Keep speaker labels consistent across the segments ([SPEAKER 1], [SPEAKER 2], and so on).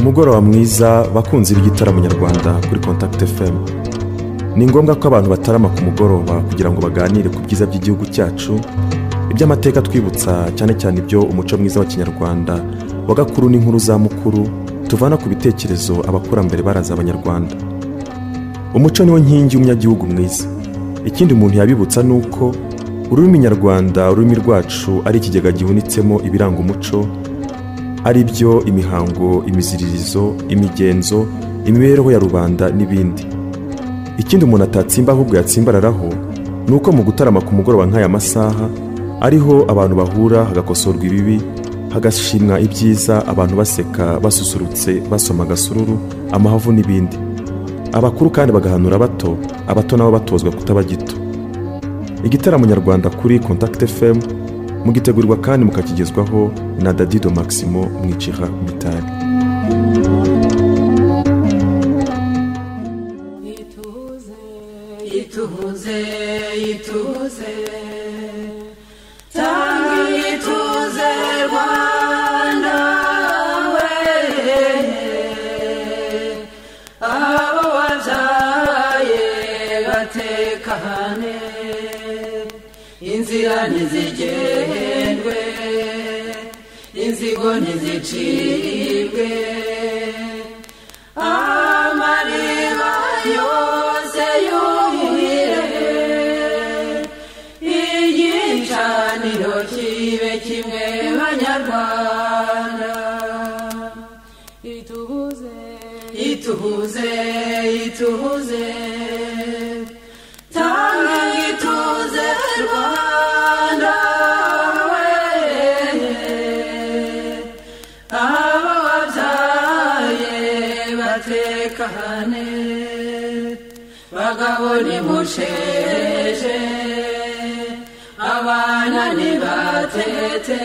[SPEAKER 1] Umugoroba mwiza bakunzi b'igitaramo nyarwanda kuri Contact FM. Ni ngombwa ko abantu batarama ku mugoroba kugira ngo baganire ku byiza by'igihugu cyacu, iby'amateka twibutsa cyane cyane ibyo umuco mwiza wa Kinyarwanda wa gakuru n'inkuru za mukuru tuvana ku bitekerezo abakurambere baraza abanyarwanda. Umuco niwo nkingi y'umunyagihugu mwiza. Ikindi umuntu yabibutsa nuko ururimi nyarwanda, ururimi rwacu ari ikigega gihunitsemo ibiranga umuco, ari byo imihango, imiziririzo, imigenzo, imibereho ya rubanda n'ibindi. Ikindi umuntu atatsimba ahubwo yatsimbararaho nuko mu gutarama ku mugoroba nk'aya masaha ariho abantu bahura hagakosorwa ibibi, hagashimwa ibyiza, abantu baseka, basusurutse, basoma agasururu, amahavu n'ibindi. Abakuru kandi bagahanura abato, abato nabo batozwa kutaba gito. Igitaramo nyarwanda kuri Contact FM mugitegurirwa kandi mukakigezwaho na Dadido Maximo Mwicira Mitari.
[SPEAKER 2] Ituze, ituze, ituze, tanga ituze Rwanda we, abo wabyaye batekane, inzira ntizigendwe, inzigo ntizicibwe, amariba yose yuhire, igicaniro kibe kimwe banyarwanda. Ituze, ituze, ituze, tanga ituze Rwanda we, abo wabyaye batekane, bagabo nimusheje, abana nibatete,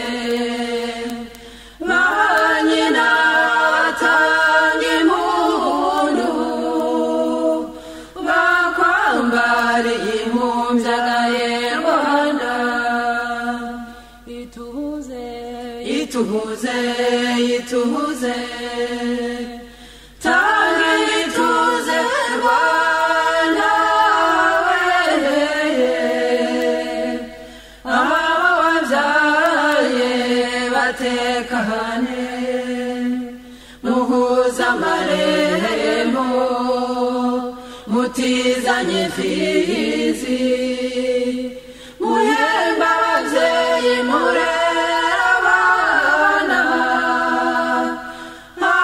[SPEAKER 2] ba nyina batanga impundu, bakwambara impumbya Rwanda. Ituze, ituze, ituze, tanga ituze Rwanda we, abo wabyaye batekane, muhuza amarembo, mutizanye imfizi, muhemba ababyeyi murera abana,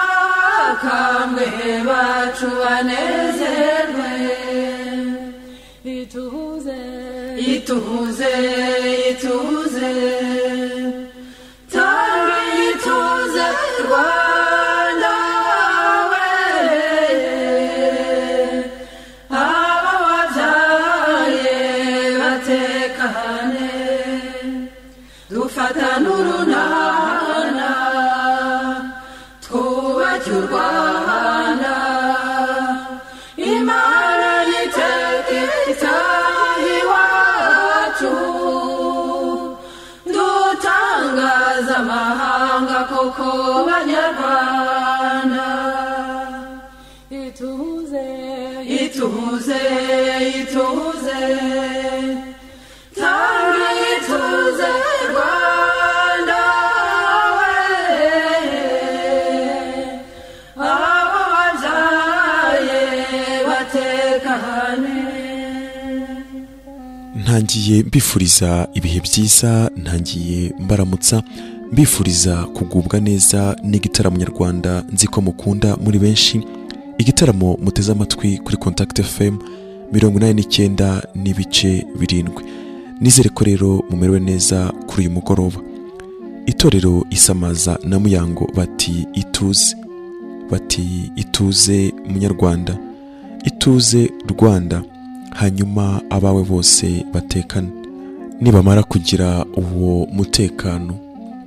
[SPEAKER 2] abakambwe bacu banezerwe. Ituze, ituze, ituze, tanga ituze Rwanda we, abo wabyaye batekane, dufatane urunana, twubake u Rwanda, Imana iteka itaha iwacu, dutangaza amahanga koko banyarwanda. Ituze, ituze, ituze, tanga ituze Rwanda we, abo wabyaye batekane.
[SPEAKER 1] Ntangiye mbifuriza ibihe byiza, ntangiye mbaramutsa mbifuriza kugubwa neza n'igitaramo nyarwanda nzi ko mukunda muri benshi. Igitaramo muteze amatwi kuri Contact FM 89.7. Nizere ko rero mumerewe neza kuri uyu mugoroba. Itorero Isamaza na Muyango bati ituze, bati ituze munyarwanda, ituze Rwanda, hanyuma abawe bose batekane. Nibamara kugira uwo mutekano,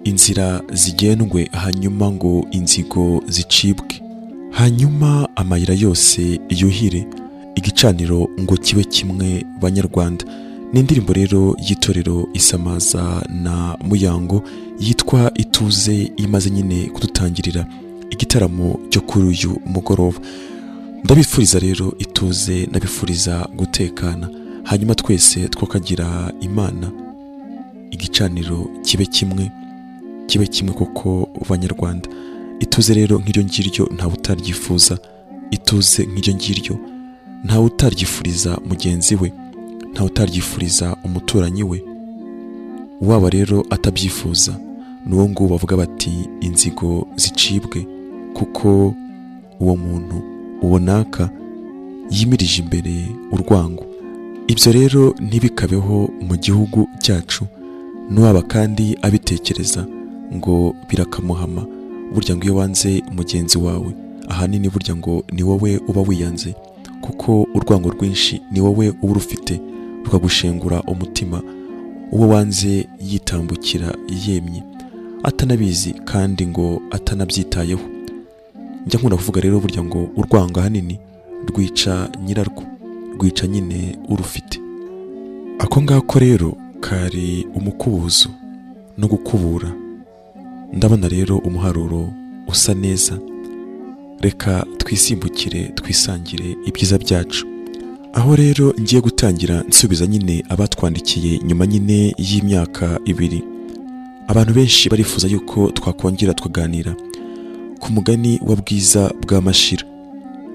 [SPEAKER 1] inzira zigendwe, hanyuma ngo inzigo zicibwe, hanyuma amayira yose yuhire, igicaniro ngo kibe kimwe banyarwanda. Ni indirimbo rero y'itorero Isamaza na Muyango yitwa Ituze, imaze nyine kudutangirira igitaramo cyo kuri uyu mugoroba. Ndabifuriza rero ituze, ndabifuriza gutekana, hanyuma twese twakagira Imana, igicaniro kibe kimwe, kibe kimwe koko banyarwanda. Ituze rero nk'iryo ngiryo ntawe utaryifuza, ituze nk'iryo ngiryo ntawe utaryifuriza mugenzi we, ntawe utaryifuriza umuturanyi we. Waba rero atabyifuza n'uwo nguwo bavuga bati inzigo zicibwe, kuko uwo muntu ubonaka yimirije imbere urwango. Ibyo rero ntibikabeho mu gihugu cyacu, n'uwaba kandi abitekereza ngo birakamuhama. Burya ngo iyo wanze mugenzi wawe, ahanini burya ngo ni wowe uba wiyanze, kuko urwango rwinshi ni wowe uba urufite, rukagushengura umutima. Uwo wanze yitambukira yemye atanabizi kandi ngo atanabyitayeho. Njya nkunda kuvuga rero burya ngo urwango ahanini rwica nyirarwo, rwica nyine urufite. Ako ngako rero kari umukubuzo no gukubura. Ndabona rero umuharuro usa neza, reka twisimbukire twisangire ibyiza byacu. Aho rero ngiye gutangira nsubiza nyine abatwandikiye nyuma nyine y'imyaka 2. Abantu benshi barifuza yuko twakongera tukaganira ku mugani wa Bwiza bwa Mashira.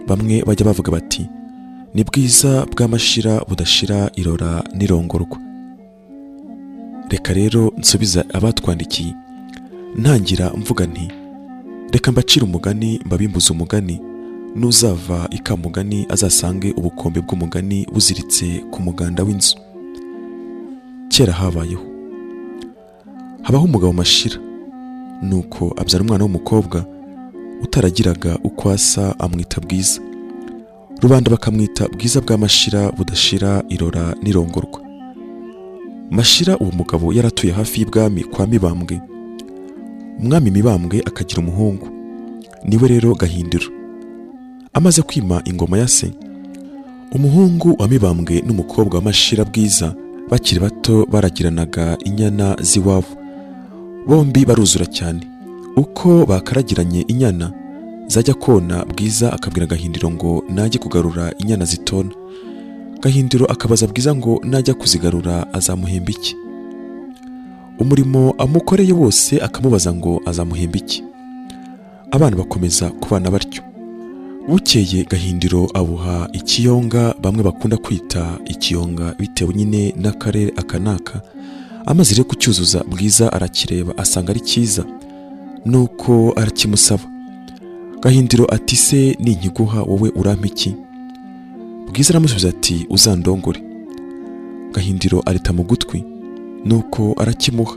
[SPEAKER 1] Bamwe bajya bavuga bati ni Bwiza bwa Mashira budashira irora nirongorwa. Reka rero nsubiza abatwandikiye ntangira mvuga nti reka mbacire umugani, mbabimbuze umugani, nuzava ikamugani azasange ubukombe bw'umugani buziritse ku muganda w'inzu. Kera habayeho habaho umugabo Mashira, nuko abyara umwana w'umukobwa utaragiraga uko asa, amwita Bwiza. Rubanda bakamwita Bwiza bwa Mashira budashira irora nirongorwa. Mashira uwo mugabo yaratuye hafi y'ibwami kwa Mibambwe. Umwami Mibambwe akagira umuhungu, niwe rero Gahindiro. Amaze kwima ingoma ya se, umuhungu wa Mibambwe n'umukobwa wa Mashira Bwiza bakiri bato baragiranaga inyana z'iwabo. Bombi baruzura cyane. Uko bakaragiranye inyana zajya kona, Bwiza akabwira Gahindiro ngo najye kugarura inyana zitona. Gahindiro akabaza Bwiza ngo najya kuzigarura azamuhemba iki? Umurimo amukoreye wose akamubaza ngo azamuhemba iki? Abana bakomeza kubana batyo. Bukeye Gahindiro abuha ikiyonga, bamwe bakunda kwita ikiyonga bitewe nyine n'akarere akanaka. Amaze rero kucyuzuza, Bwiza arakireba asanga ari cyiza, nuko arakimusaba. Gahindiro ati se ninkiguha wowe urampa iki? Bwiza aramusubiza ati uzandongore. Gahindiro arita mu gutwi, nuko arakimuha.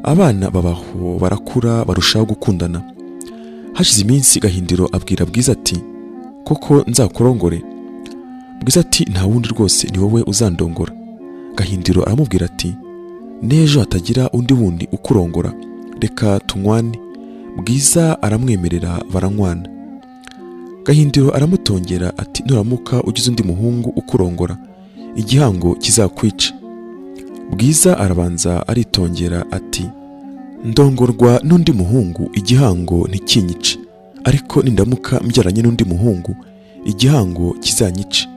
[SPEAKER 1] Abana babaho barakura barushaho gukundana. Hashize iminsi Gahindiro abwira Bwiza ati koko nzakurongore? Bwiza ati nta wundi rwose ni wowe uzandongora. Gahindiro aramubwira ati n'ejo hatagira undi wundi ukurongora, reka tunywane. Bwiza aramwemerera baranywana. Gahindiro aramutongera ati nuramuka ugize undi muhungu ukurongora igihango kizakwica. Bwiza arabanza aritongera ati ndongorwa n'undi muhungu igihango ntikinyice, ariko nindamuka mbyaranye n'undi muhungu igihango kizanyice.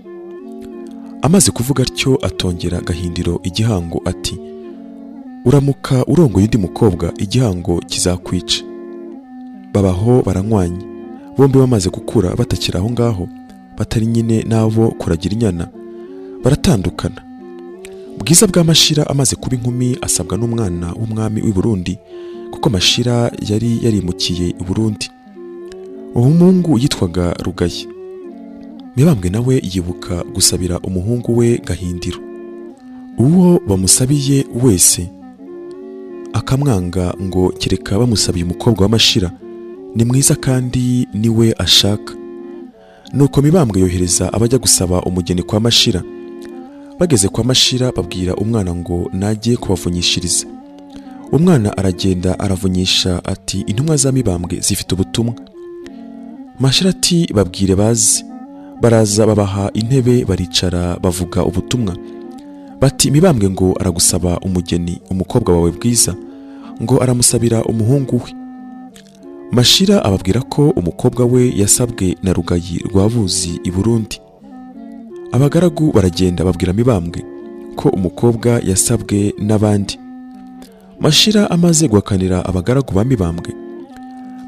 [SPEAKER 1] Amaze kuvuga atyo atongera Gahindiro igihango ati uramuka urongoye undi mukobwa igihango kizakwica. Babaho baranywanye. Bombi bamaze gukura batakira aho ngaho, batari nyine nabo kuragira inyana, baratandukana. Bwiza bwa Mashira amaze kuba inkumi asabwa n'umwana w'umwami w'i Burundi, kuko Mashira yari yarimukiye i Burundi. Uwo muhungu yitwaga Rugayi. Mibambwe nawe yibuka gusabira umuhungu we Gahindiro. Uwo bamusabiye wese akamwanga ngo kereka bamusabiye umukobwa wa Mashira, ni mwiza kandi niwe ashaka. Nuko Mibambwe yohereza abajya gusaba umugeni kwa Mashira. Bageze kwa Mashira babwira umwana ngo najye kubavunyishiriza. Umwana aragenda aravunyisha ati intumwa za Mibambwe zifite ubutumwa. Mashira ati babwire bazi. Baraza babaha intebe baricara bavuga ubutumwa. Bati Mibambwe ngo aragusaba umugeni umukobwa wawe Bwiza, ngo aramusabira umuhungu we. Mashira ababwira ko umukobwa we yasabwe na Rugayi Rwabuzi i Burundi. Abagaragu baragenda babwira Mibambwe ko umukobwa yasabwe n'abandi. Mashira amaze guhakanira abagaragu ba Mibambwe,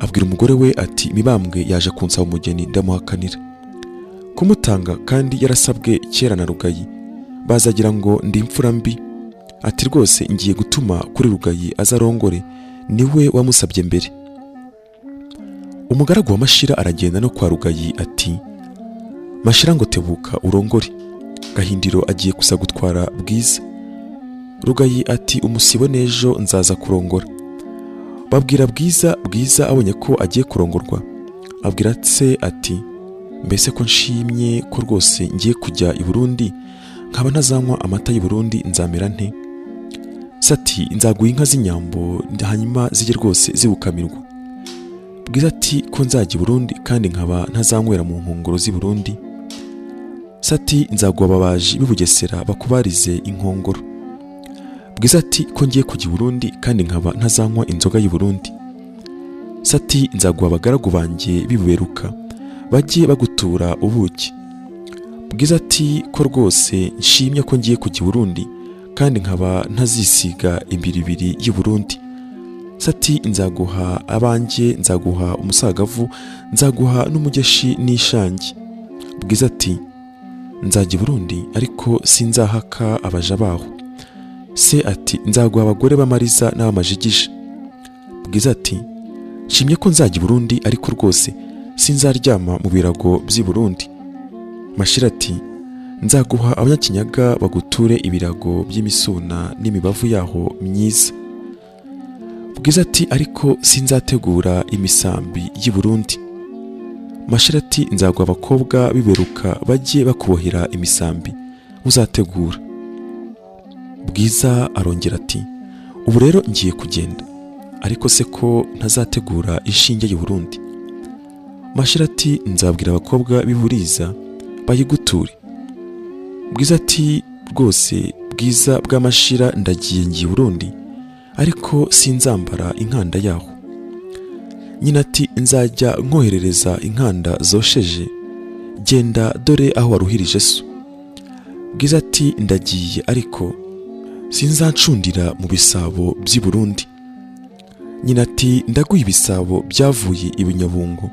[SPEAKER 1] abwira umugore we ati Mibambwe yaje kunsaba umugeni ndamuhakanira. Kumutanga kandi yarasabwe kera na Rugayi, bazagira ngo ndi imfura mbi. Ati rwose ngiye gutuma kuri Rugayi azarongore, niwe wamusabye mbere. Umugaragu wa Mashira aragenda no kwa Rugayi ati Mashira ngo tebuka urongore, Gahindiro agiye kusa gutwara Bwiza. Rugayi ati umusibo n'ejo nzaza kurongora. Babwira Bwiza. Bwiza abonye ko agiye kurongorwa, abwira se ati mbese ko nshimye ko rwose ngiye kujya i Burundi, nkaba ntazanywa amata y'i Burundi, nzamera nte? Sati nzaguha inka z'inyambo hanyuma zijye rwose zibukamirwa. Bwiza ati ko nzajya i Burundi kandi nkaba ntazanywera mu nkongoro z'i Burundi. Sati nzaguha ababaji b'i Bugesera bakubarize inkongoro. Bwiza ati ko ngiye kujya i Burundi kandi nkaba ntazanywa inzoga y'i Burundi. Sati nzaguha abagaragu banjye bibuberuka bajye bagutura ubuki. Bwiza ati ko rwose nshimye ko ngiye kujya i Burundi kandi nkaba ntazisiga imbiribiri y'i Burundi. Sati nzaguha abanjye, nzaguha umusagavu, nzaguha n'umugeshi n'ishangi. Bwiza ati nzajya i Burundi ariko sinzahaka abaja baho. Se ati nzaguha abagore b'amariza n'abamajigije. Bwiza ati nshimye ko nzajya i Burundi ariko rwose sinzaryama mu birago by'i Burundi. Mashira ati nzaguha abanyakinyaga baguture ibirago by'imisuna n'imibavu yaho myiza. Bwiza ati ariko sinzategura imisambi y'i Burundi. Mashira ati nzaguha abakobwa biberuka bajye bakubohera imisambi uzategura. Bwiza arongera ati ubu rero ngiye kugenda, ariko se ko ntazategura inshinge y'u Burundi. Mashira ati nzabwira abakobwa b'Iburiza bayiguture. Bwiza ati rwose Bwiza bw'Amashira ndagiye ngiye Burundi, ariko sinzambara inkanda yaho. Nyina ati nzajya nkoherereza inkanda zosheje, genda dore aho waruhirije so. Bwiza ati ndagiye ariko sinzancundira mu bisabo by'i Burundi. Nyina ati ndaguha ibisabo byavuye ibinyabungo,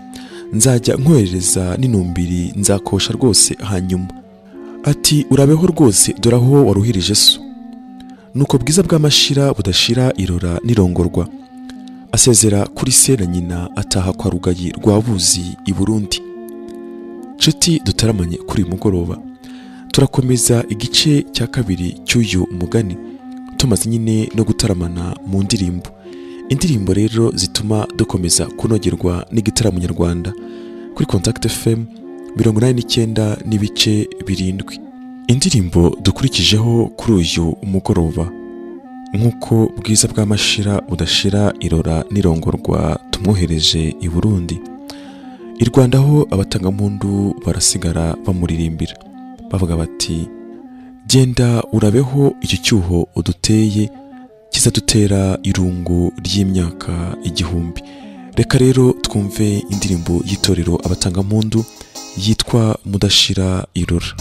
[SPEAKER 1] nzajya nkoherereza n'inumbiri nzakosha rwose. Hanyuma ati urabeho rwose dore aho waruhirije so. Nuko Bwiza bw'Amashira budashira irora nirongorwa, asezera kuri se na nyina ataha kwa Rugayi Rwabuzi i Burundi. Nshuti dutaramanye kuri uyu mugoroba, turakomeza igice cya kabiri cy'uyu mugani, tumaze nyine no gutaramana mu ndirimbo. Indirimbo rero zituma dukomeza kunogerwa n'igitaramo nyarwanda kuri Contact FM 89.7. Indirimbo dukurikijeho kuri uyu mugoroba, nk'uko Bwiza bw'Amashira budashira irora nirongorwa tumwohereje i Burundi. I Rwanda ho abatangampundu barasigara bamuririmbira bavuga bati genda urabeho icyo cyuho uduteye kizadutera irungu ry'imyaka 1000. Reka rero twumve indirimbo y'itorero abatangampundu yitwa Mudashira Irora.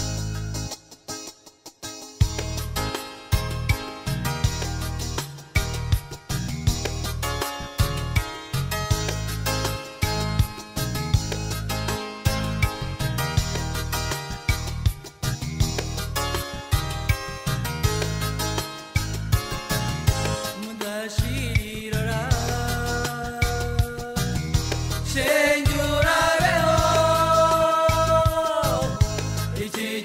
[SPEAKER 2] Shengurabeho, iki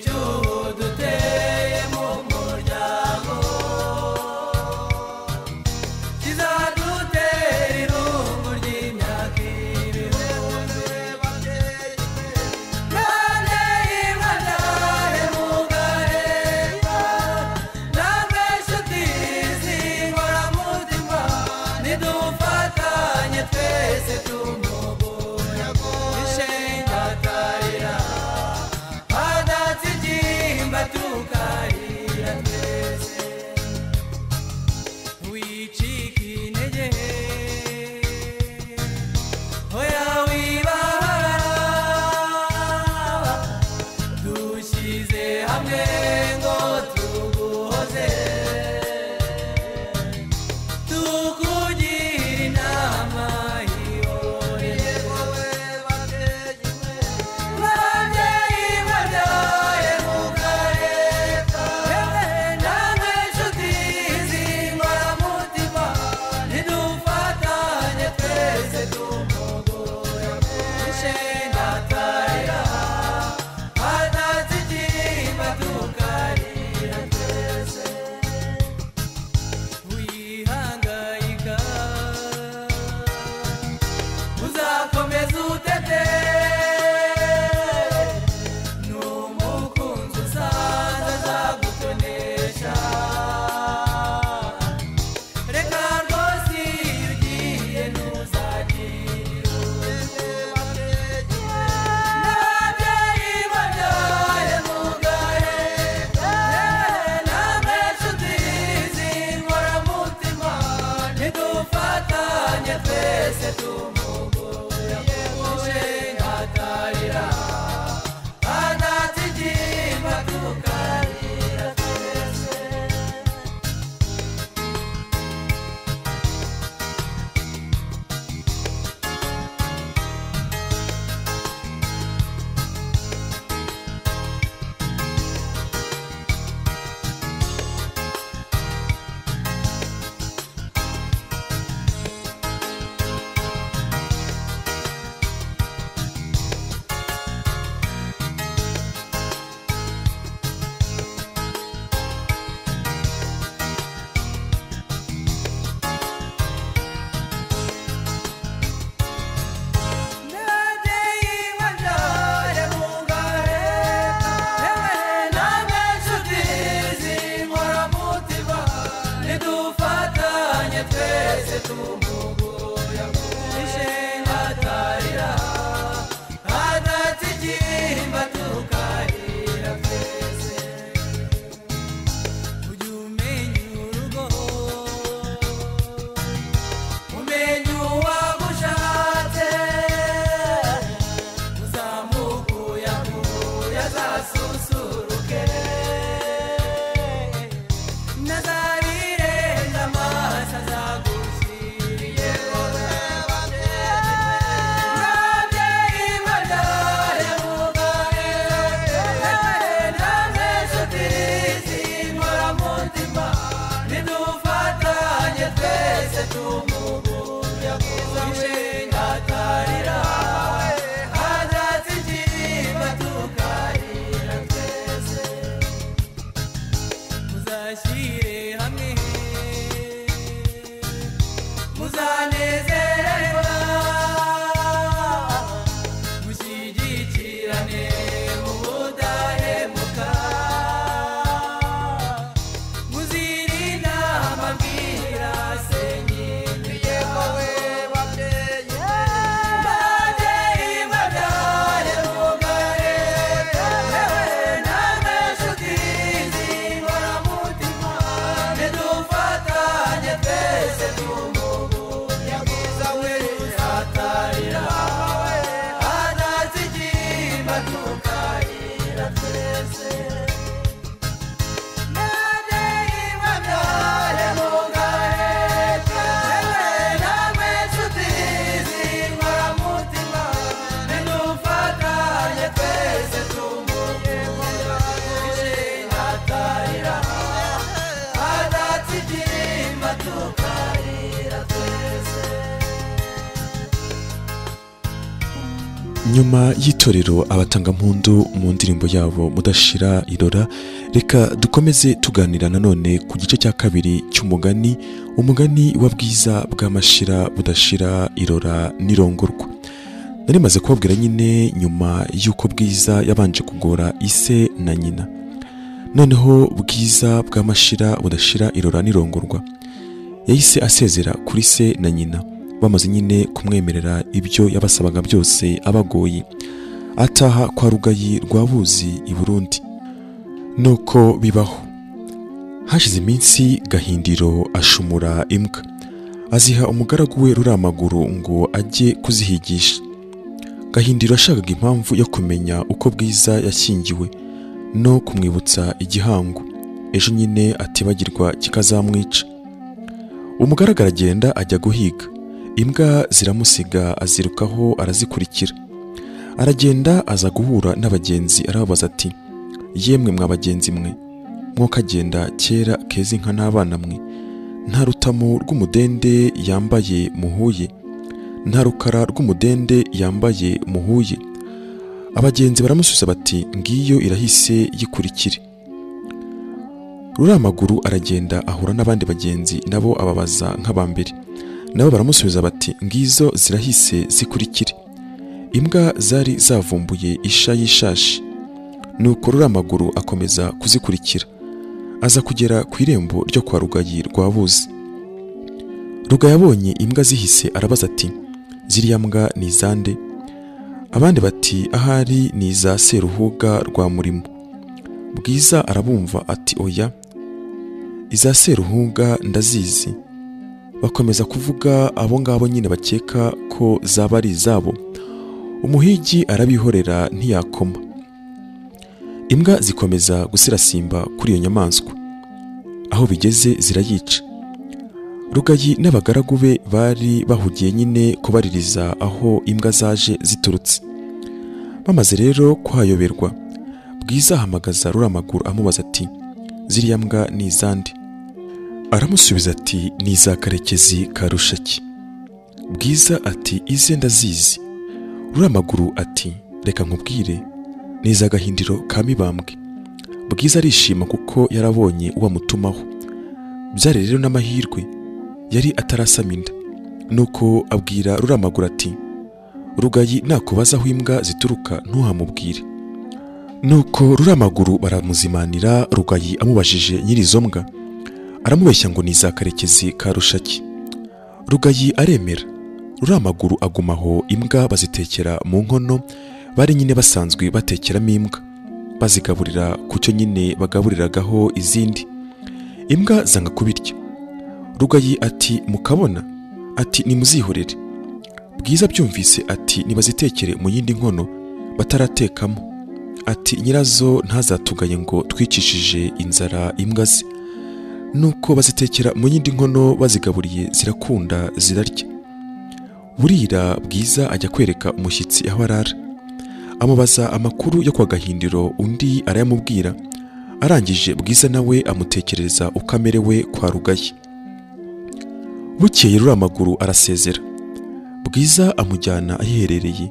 [SPEAKER 2] Nidufatanye twese tumuguyaguye atarira adatsigimba tukarira twese. Ujye umenya urugo, umenye uwagushatse, uzamukuyakuya azasusuruke. Nazabirenza amaso azagushyiriye. Mwabyeyi mwabyare mugaheke, namwe nshuti z'inkoramutima, nidufatanye twese tumuguyaguye atarira adatsigimba tukarira twese. Muzashyire hamwe muzanezererwa, mushyigikirane mu budahemuka, muzirinda amabwira asenyeye. Babyeyi mwabyare mugaheke, namwe nshuti z'inkoramutima, nidufatanye twese tumuguyaguye atarira adatsigimba tukarira twese. Babyeyi mwabyare mugaheke, namwe nshuti z'inkoramutima, nidufatanye twese tumuguyaguye atarira adatsigimba tukarira twese.
[SPEAKER 1] Nyuma y'itorero Abatangampundu mu ndirimbo yabo Mudashira Irora, reka dukomeze tuganira nanone ku gice cya kabiri cy'umugani, umugani wa Bwiza bw'Amashira Budashira Irora n'Irongorwa. Nari maze kubabwira nyine nyuma y'uko Bwiza yabanje kugora ise na nyina, noneho Bwiza bw'Amashira Budashira Irora n'Irongorwa yahise asezera kuri se na nyina, bamaze nyine kumwemerera ibyo yabasabaga byose abagoye, ataha kwa Rugayi rwa Buzi i Burundi. Nuko bibaho hashize iminsi, Gahindiro ashumura imbwa aziha umugaragu we Ruramaguru ngo ajye kuzihigisha. Gahindiro yashakaga impamvu yo kumenya uko Bwiza yashyingiwe no kumwibutsa igihango, ejo nyine atibagirwa kikazamwica. Umugaragu aragenda ajya guhiga, imbwa ziramusiga azirukaho arazikurikira. Aragenda aza guhura n'abagenzi, arababaza ati: "Yemwe mwa bagenzi mwe, mwokagenda kera keza inka n'abana mwe, nta rutamu rw'umudende yambaye muhuye, nta rukara rw'umudende yambaye muhuye?" Abagenzi baramusubiza bati: "Ngiyo irahise yikurikire." Ruramaguru aragenda ahura n'abandi bagenzi, nabo ababaza nk'abambere, nabo baramusubiza bati: "Ngizo zirahise zikurikire." Imbwa zari zavumbuye isha y'ishashi. Nuko Ruramaguru akomeza kuzikurikira, aza kugera ku irembo ryo kwa Rugayi rwa Buzi. Rugayi abonye imbwa zihise arabaza ati: "Ziriya mbwa ni izande?" Abandi bati: "Ahari ni iza Seruhuga rwa Murimo." Bwiza arabumva ati: "Oya, iza Seruhuga ndazizi." Bakomeza kuvuga abo ngabo nyine bakeka ko zaba ari izabo. Umuhigi arabihorera ntiyakoma. Imbwa zikomeza gusirasimba kuri iyo nyamaswa, aho bigeze zirayica. Rugayi n'abagaragu be bari bahugiye nyine kubaririza aho imbwa zaje ziturutse. Bamaze rero kuhayoberwa, Bwiza ahamagaza Ruramaguru amubaza ati: "Ziriya mbwa ni izande?" Aramusubiza ati: "Ni iza Karekezi ka Rushaki." Bwiza ati: "Ize ndazizi." Ruramaguru ati: "Reka nkubwire, ni iza Gahindiro ka Mibambwe." Bwiza arishima kuko yarabonye uwamutumaho. Byari rero n'amahirwe yari atarasama inda. Nuko abwira Ruramaguru ati: "Rugayi nakubaza aho imbwa zituruka ntuhamubwire." Nuko Ruramaguru baramuzimanira. Rugayi amubajije nyiri izo mbwa, Aramubeshya ngo ni za Karekezi ka Rushaki. Rugayi aremera. Ruramaguru agumaho, imbwa bazitekera mu nkono bari nyine basanzwe batekeramo imbwa, bazigaburira ku cyo nyine bagaburiragaho izindi. Imbwa zanga kubirya. Rugayi ati mukabona, ati nimuzihorere. Bwiza byumvise ati nibazitekere mu yindi nkono bataratekamo, ati nyirazo ntazatugaye ngo twicishije inzara imbwa ze. Nuko bazitekera mu yindi nkono bazigaburiye zirakunda zirarya. Burira Bwiza ajya kwereka umushyitsi aho arara, amubaza amakuru yo kwa Gahindiro, undi arayamubwira. Arangije Bwiza nawe amutekerereza uko amerewe kwa Rugayi. Bukeye Ruramaguru arasezera. Bwiza amujyana ahiherereye,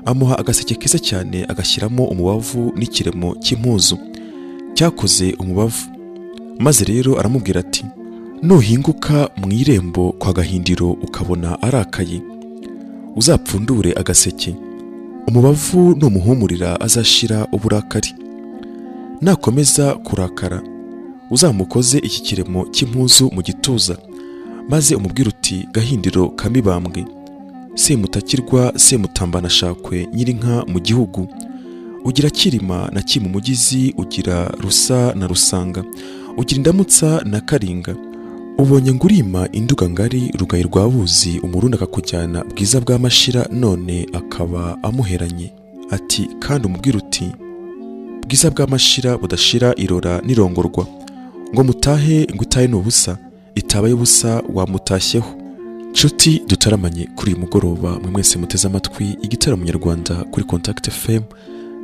[SPEAKER 1] amuha agaseke keza cyane, agashyiramo umubavu n'ikiremo cy'impuzu cyakoze umubavu. Maze rero aramubwira ati nuhinguka mu irembo kwa Gahindiro ukabona arakaye, uzapfundure agaseke, umubavu numuhumurira azashira uburakari. Nakomeza kurakara uzamukoze iki kiremo cy'impuzu mu gituza, maze umubwire uti Gahindiro kamibambwe, Semutakirwa Semutambana shakwe nyirinka mu gihugu, ugira Kirima na Kimumugizi, ugira Rusa na Rusanga, ugira Indamutsa na Karinga. Ubonye ngurima induga ngari Rugayi rwa Buzi, umurundi akakujyana Bwiza bwa Mashira none akaba amuheranye. Ati kandi umubwire uti Bwiza bwa Mashira budashira irora nirongorwa, ngo mutahe ngo itahe n'ubusa, itabaye ubusa wamutashyeho. Nshuti dutaramanye kuri uyu mugoroba, mwe mwese muteze amatwi igitaramo nyarwanda kuri Contact FM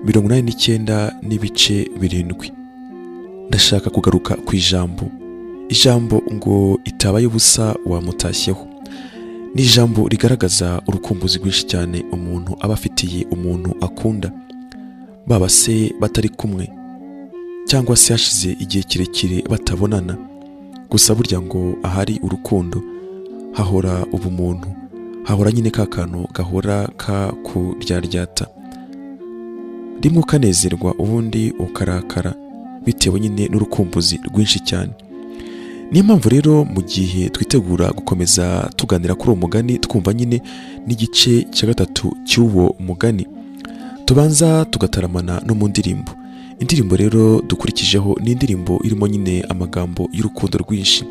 [SPEAKER 1] 89.7. Ndashaka kugaruka ku ijambo ngo itabaye ubusa wamutashyeho. Ni ijambo rigaragaza urukumbuzi rwinshi cyane umuntu aba afitiye umuntu akunda, baba se batari kumwe cyangwa se hashize igihe kirekire batabonana. Gusa burya ngo ahari urukundo hahora ubumuntu, hahora nyine ka kantu gahora ka kuryaryata, rimwe ukanezerwa ubundi ukarakara bitewe nyine n'urukumbuzi rwinshi cyane. Niyo mpamvu rero mu gihe twitegura gukomeza tuganira kuri uwo mugani, twumva nyine n'igice cya gatatu cy'uwo mugani, tubanza tugataramana no mu ndirimbo. Indirimbo rero dukurikijeho ni indirimbo irimo nyine amagambo y'urukundo rwinshi,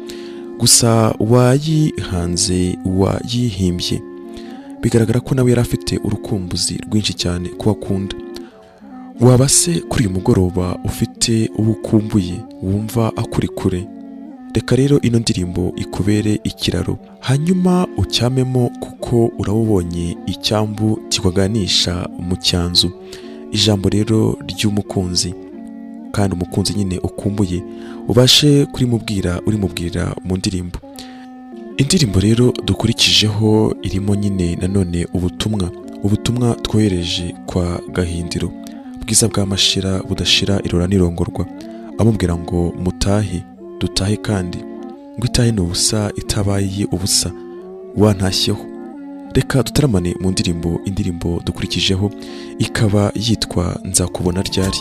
[SPEAKER 1] gusa wayihanze wayihimbye bigaragara ko nawe yari afite urukumbuzi rwinshi cyane ko akunda. Waba se kuri uyu mugoroba ufite uwo ukumbuye wumva akuri kure? Reka rero ino ndirimbo ikubere ikiraro, hanyuma ucyamemo kuko urabubonye icyambu kikuganisha mu cyanzu. Ijambo rero ry'umukunzi, kandi umukunzi nyine ukumbuye ubashe kurimubwira urimubwira mu ndirimbo. Indirimbo rero dukurikijeho irimo nyine nanone ubutumwa twohereje kwa Gahindiro, Bwiza bwa Mashira budashira irora nirongorwa, amubwira ngo mutahe dutahe kandi ngo itahe n'ubusa itabaye ubusa wantashyeho. Reka dutaramane mu ndirimbo. Indirimbo dukurikijeho ikaba yitwa Nzakubona ryari.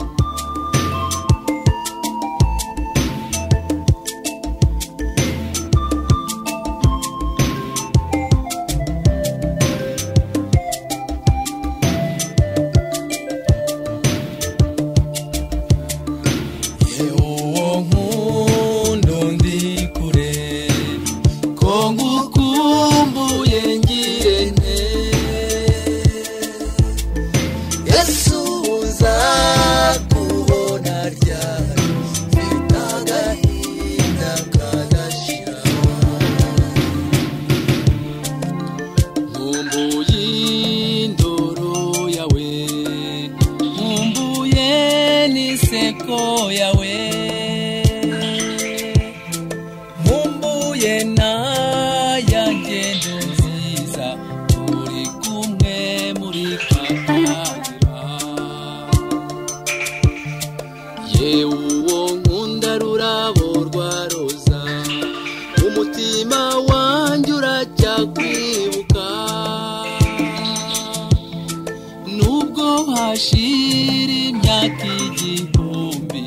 [SPEAKER 2] Hashira imyaka igihumbi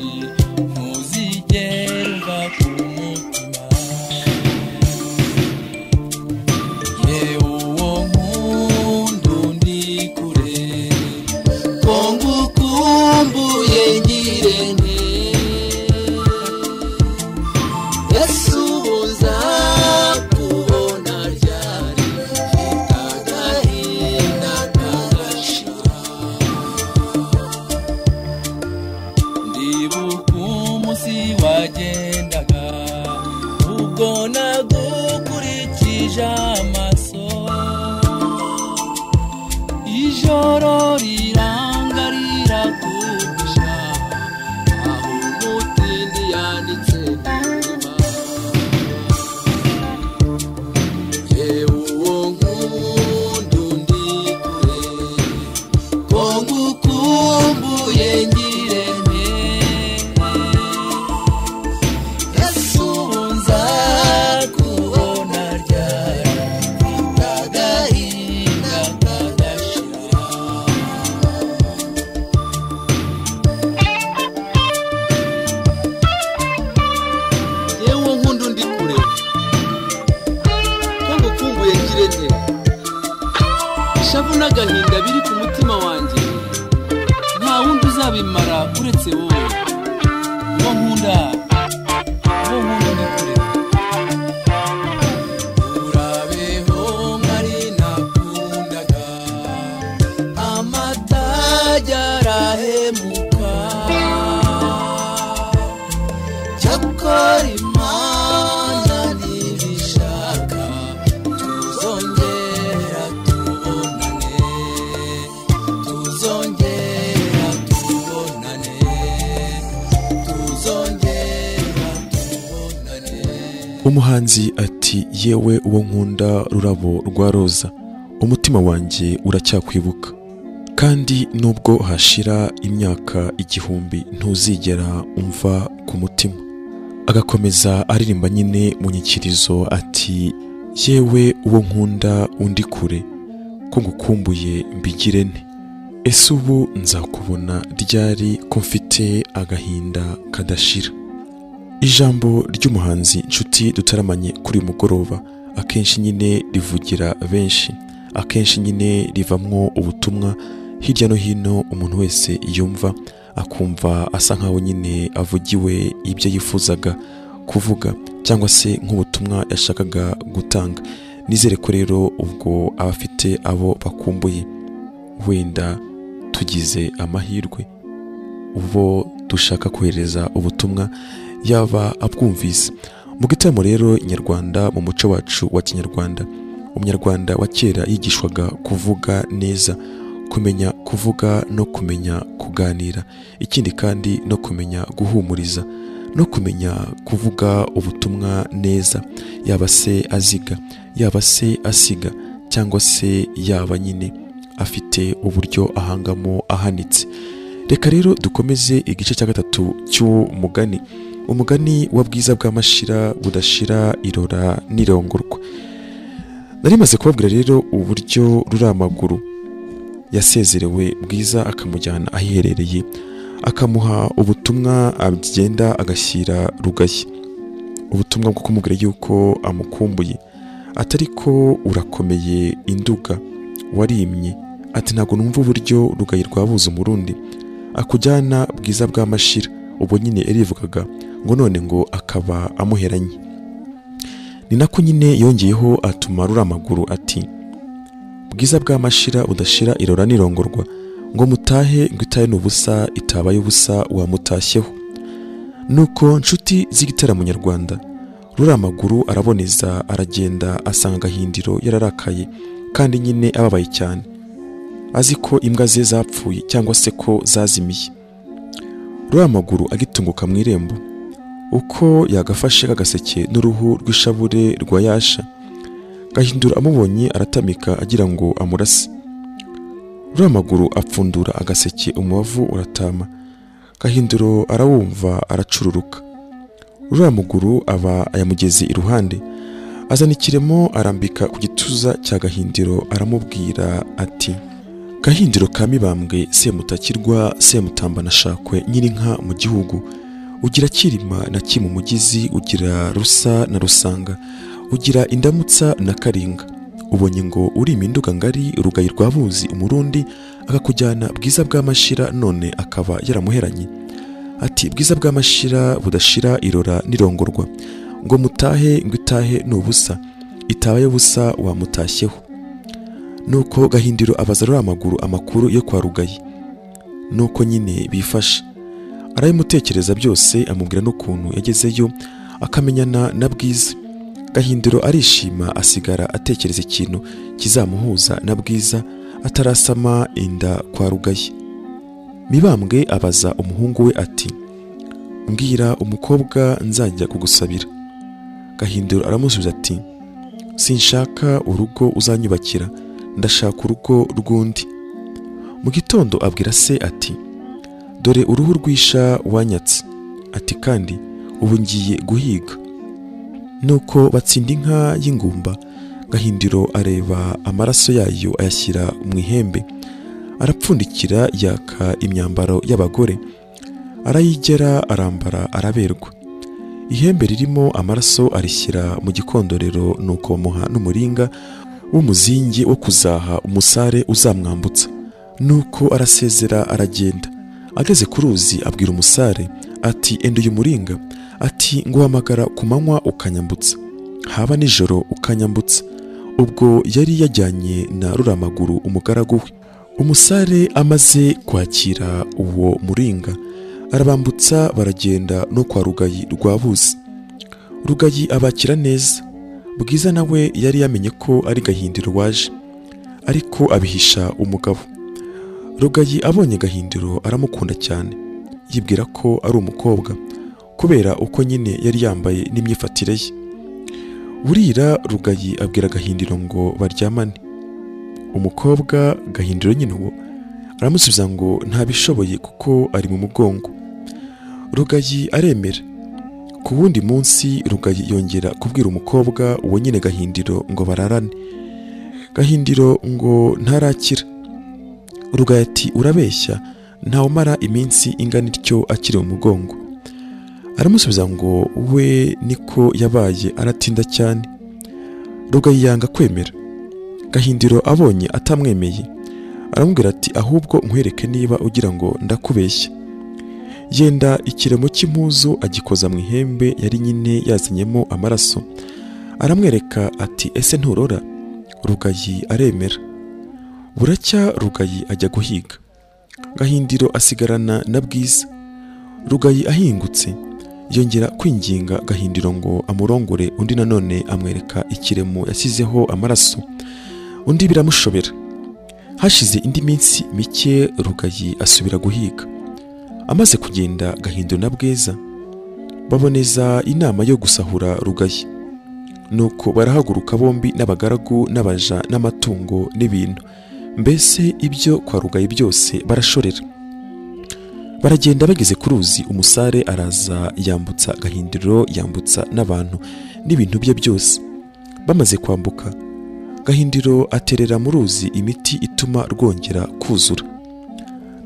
[SPEAKER 2] ntuzigera uva ku mutima. Ubwo nagukurikije amaso, ijoro riranga rirakugisha, aho umutindi yanitse mutima. Yewe uwo nkunda undi kure, ko ngukumbuye ngirente. Ese ubu nzakubona ryari, mfite agahinda kadashira.
[SPEAKER 3] Yewe nkunda undi kure, ko ngukumbuye ngire nte. Ishavu n'agahinda biri ku mutima wanjye, nta wundi uzabimara uretse wowe. Uwo nkunda, uwo nkunda undi kure.
[SPEAKER 2] Urabeho mwari nakundaga, amatajya arahemuka. Cyakora Imana nibishaka, tuzongera tubonane, tuzongera tubonane, tuzongera tubonane.
[SPEAKER 1] Umuhanzi ati yewe uwo nkunda rurabo rwa roza, umutima wanjye uracyakwibuka, kandi nubwo hashira imyaka 1000 ntuzigera umva ku mutima. Agakomeza aririmba nyine mu nyikirizo ati yewe uwo nkunda undi kure, ko ngukumbuye mbigire nte. Ese ubu nzakubona ryari, ko mfite agahinda kadashira. Ijambo ry'umuhanzi nshuti dutaramanye kuri uyu mugoroba akenshi nyine rivugira benshi, akenshi nyine rivamwo ubutumwa hirya no hino umuntu wese yumva akumva asa nkaho nyine avugiwe ibyo yifuzaga kuvuga cyangwa se nk'ubutumwa yashakaga gutanga. Nizere ko rero ubwo abafite abo bakumbuye, wenda tugize amahirwe ubwo dushaka kohereza ubutumwa yaba abwumvise. Mu gitaramo rero nyarwanda, mu muco wacu wa kinyarwanda, umunyarwanda wa kera yigishwaga kuvuga neza, kumenya kuvuga no kumenya kuganira, ikindi kandi no kumenya guhumuriza no kumenya kuvuga ubutumwa neza, yaba se aziga, yaba se asiga, cyangwa se yaba nyine afite uburyo ahangamo ahanitse. Reka rero dukomeze igice cya 3 cy'umugani, umugani wa Bwiza bwa Mashira budashira irora n'irongorwa. Nari maze kubabwira rero uburyo Ruramaguru yasezerewe Bwiza akamujyana ahiherereye, akamuha ubutumwa agenda agashyira Rugayi, ubutumwa bwo kumubwira yuko amukumbuye, atari ko urakomeye induga warimye, ati ntabwo numva uburyo Rugayi rwabuze umurundi akujyana Bwiza bwa Mashira. Ubwo nyine yarivugaga ngo none ngo akaba amuheranye. Ni nako nyine yongeyeho atuma Ruramaguru ati Bwiza bwa Mashira udashira irora n'irongorwa, ngo mutahe ngo itahe n'ubusa itabaye ubusa wamutashyeho. Nuko nshuti z'igitaramo nyarwanda, Ruramaguru araboneza aragenda asanga Gahindiro yararakaye kandi nyine ababaye cyane, azi ko imbwa ze zapfuye cyangwa se ko zazimiye. Ruramaguru agitunguka mu irembo, uko yagafashe kagaseke n'uruhu rw'ishabure rwa Yasha, Gahindiro amubonye aratamika agira ngo amurase. Ruramaguru apfundura agaseke umubavu uratama, Gahindiro arawumva aracururuka. Ruramaguru aba ayamugeze iruhande, azana ikiremo arambika ku gituza cya Gahindiro aramubwira ati Gahindiro ka Mibambwe Semutakirwa Semutamba na Shakwe nyirinka mu gihugu, ugira Kirima na Kimumugizi, ugira Rusa na Rusanga, ugira Indamutsa na Karinga. Ubonye ngo uri iminduga ngari Rugayi rwabuzi umurundi akakujyana Bwiza bwa Mashira none akaba yaramuheranye. Ati Bwiza bwa Mashira budashira irora n'irongorwa, ngo mutahe ngo itahe n'ubusa itabaye ubusa wamutashyeho. Nuko Gahindiro abaza Ruramaguru amakuru yo kwa Rugayi, nuko nyine bifashe arayimutekereza byose, amubwira n'ukuntu yagezeyo akamenyana na Bwiza. Gahindiro arishima, asigara atekereza ikintu kizamuhuza na Bwiza atarasama inda kwa Rugayi. Mibambwe abaza umuhungu we ati: "Mbwira umukobwa nzajya kugusabira." Gahindiro aramusubiza ati: "Sinshaka urugo uzanyubakira, ndashaka urugo rw'undi." Mu gitondo abwira se ati: "Dore uruhu rwisha wanyatse." Ati: "Kandi ubu ngiye guhiga." Nuko batsinda inka y'ingumba. Gahindiro areba amaraso yayo ayashyira mu ihembe, arapfundikira, yaka imyambaro y'abagore, arayigera, arambara, araberwa. Ihembe ririmo amaraso arishyira mu gikondorero, nuko bamuha n'umuringa w'umuzingi wo kuzaha umusare uzamwambutsa. Nuko arasezera aragenda. Ageze ku ruzi abwira umusare ati: "Enda uyu muringa." Ati: "Nguhamagara ku manywa ukanyambutsa, haba nijoro ukanyambutsa." Ubwo yari yajyanye na Ruramaguru umugaragu we. Umusare amaze kwakira uwo muringa arabambutsa, baragenda no kwa Rugayi rwa Buzi. Rugayi abakira neza. Bwiza nawe yari yamenye ko ari Gahindiro waje, ariko abihisha umugabo. Rugayi abonye Gahindiro aramukunda cyane, yibwira ko ari umukobwa kubera uko nyine yari yambaye n'imyifatire ye. Burira Rugayi abwira Gahindiro ngo baryamane. Umukobwa Gahindiro nyine uwo aramusubiza ngo ntabishoboye kuko ari mu mugongo. Rugayi aremera. Ku wundi munsi Rugayi yongera kubwira umukobwa uwo nyine Gahindiro ngo bararane. Gahindiro ngo ntarakira. Rugayi ati: "Urabeshya, ntawumara iminsi ingana ityo akiri mu mugongo." Aramusubiza ngo we niko yabaye, aratinda cyane. Rugayi yanga kwemera. Gahindiro abonye atamwemeye aramubwira ati: "Ahubwo nkwereke niba ugira ngo ndakubeshya." Yenda ikiremo cy'impuzu agikoza mu ihembe yari nyine yazanyemo amaraso, aramwereka ati: "Ese nturora?" Rugayi aremera. Buracya Rugayi ajya guhiga. Gahindiro asigarana na Bwiza. Rugayi ahingutse yongera kwinginga Gahindiro ngo amurongore, undi nanone amwereka ikiremo yasizeho amaraso, undi biramushobera. Hashize indi minsi mike Rugayi asubira guhiga. Amaze kugenda Gahindiro na Bwiza baboneza inama yo gusahura Rugayi. Nuko barahaguruka bombi n'abagaragu n'abaja n'amatungo n'ibintu, mbese ibyo kwa Rugayi byose barashorera. Baragenda bageze ku ruzi, umusare araza yambutsa Gahindiro, yambutsa n'abantu n'ibintu bye byose. Bamaze kwambuka, Gahindiro aterera mu ruzi imiti ituma rwongera kuzura.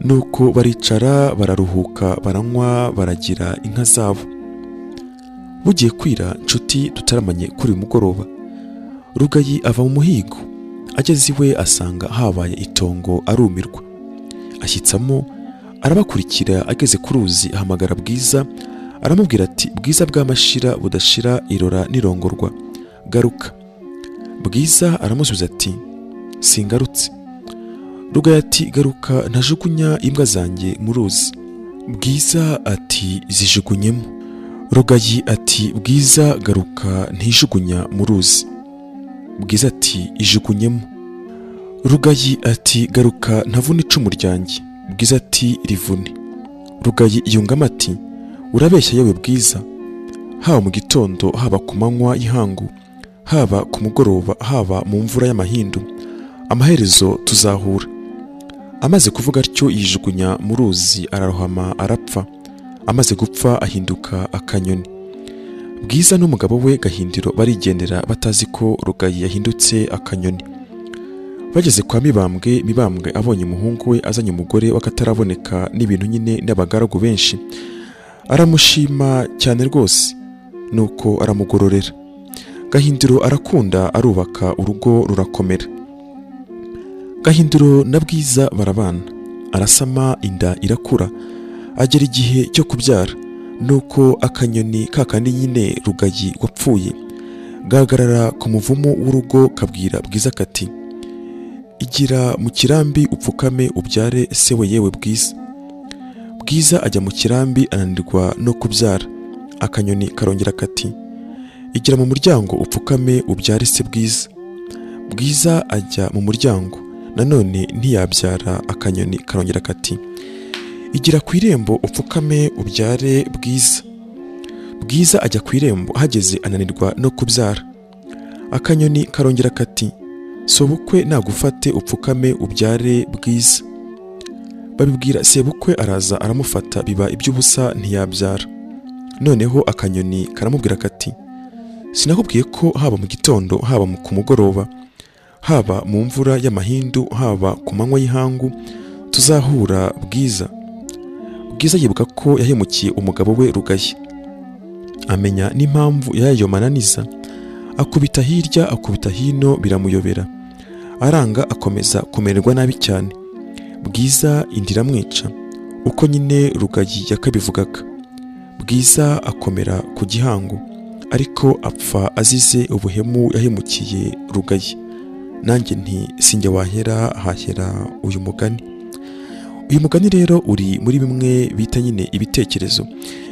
[SPEAKER 1] Nuko baricara bararuhuka, baranywa, baragira inka zabo. Bugiye kwira, nshuti tutaramanye kuri uyu mugoroba, Rugayi ava mu muhigo. Ageze iwe asanga habaye itongo, arumirwa. Ashyitsamo arabakurikira. Ageze ku ruzi ahamagara Bwiza, aramubwira ati: "Bwiza bwa Mashira budashira irora nirongorwa, garuka." Bwiza aramusubiza ati: "Singarutse." Rugayi ati: "Garuka ntajugunya imbwa zanjye mu ruzi." Bwiza ati: "Zijugunyemo." Rugayi ati: "Bwiza garuka ntijugunya mu ruzi." Bwiza ati: "Ijugunyemo." Rugayi ati: "Garuka ntavuna icumu ryanjye." Bwiza ati: "Rivune." Rugayi yungamo ati: "Urabeshya yewe Bwiza, haba mu gitondo, haba ku manywa y'ihangu, haba ku mugoroba, haba mu mvura y'amahindu, amaherezo tuzahura." Amaze kuvuga atyo yijugunya mu ruzi, ararohama arapfa. Amaze gupfa ahinduka akanyoni. Bwiza n'umugabo we Gahindiro barigendera batazi ko Rugayi yahindutse akanyoni. Bageze kwa Mibambwe, Mibambwe abonye umuhungu we azanye umugore w'akataraboneka n'ibintu nyine n'abagaragu benshi, aramushima cyane rwose, nuko aramugororera. Gahindiro arakunda, arubaka urugo rurakomera. Gahindiro na Bwiza barabana, arasama inda irakura, agera igihe cyo kubyara. Nuko akanyoni kakandi nyine Rugayi wapfuye gahagarara ku muvumo w'urugo, kabwira Bwiza kati: "Igira mu kirambi upfukame ubyare se we yewe Bwiza." Bwiza ajya mu kirambi ananirwa no kubyara. Akanyoni karongera kati: Igira mu muryango upfukame ubyare se Bwiza. Bwiza ajya mu muryango, nanone ntiyabyara. Akanyoni karongera kati: Igira ku irembo upfukame ubyare Bwiza. Bwiza ajya ku irembo, hageze ananirwa no kubyara. Akanyoni karongera kati: Sobukwe nagufate upfukame ubyare Bwiza. Babibwira sebukwe, araza aramufata, biba iby'ubusa ntiyabyara. Noneho akanyoni karamubwira kati: Sinakubwiye ko haba mu gitondo, haba ku mugoroba, haba mu mvura y'amahindu, haba ku manywa y'ihangu tuzahura Bwiza. Bwiza yibuka ko yahemukiye umugabo we Rugayi, amenya n'impamvu y'ayo mananiza. Akubita hirya akubita hino biramuyobera, aranga akomeza kumererwa nabi cyane. Bwiza inda iramwica, uko nyine Rugayi yakabivugaga. Bwiza akomera ku gihango, ariko apfa azize ubuhemu yahemukiye Rugayi. Nanjye nti sinjye wahera hahera uyu mugani. Uyu mugani rero uri muri bimwe bita nyine ibitekerezo,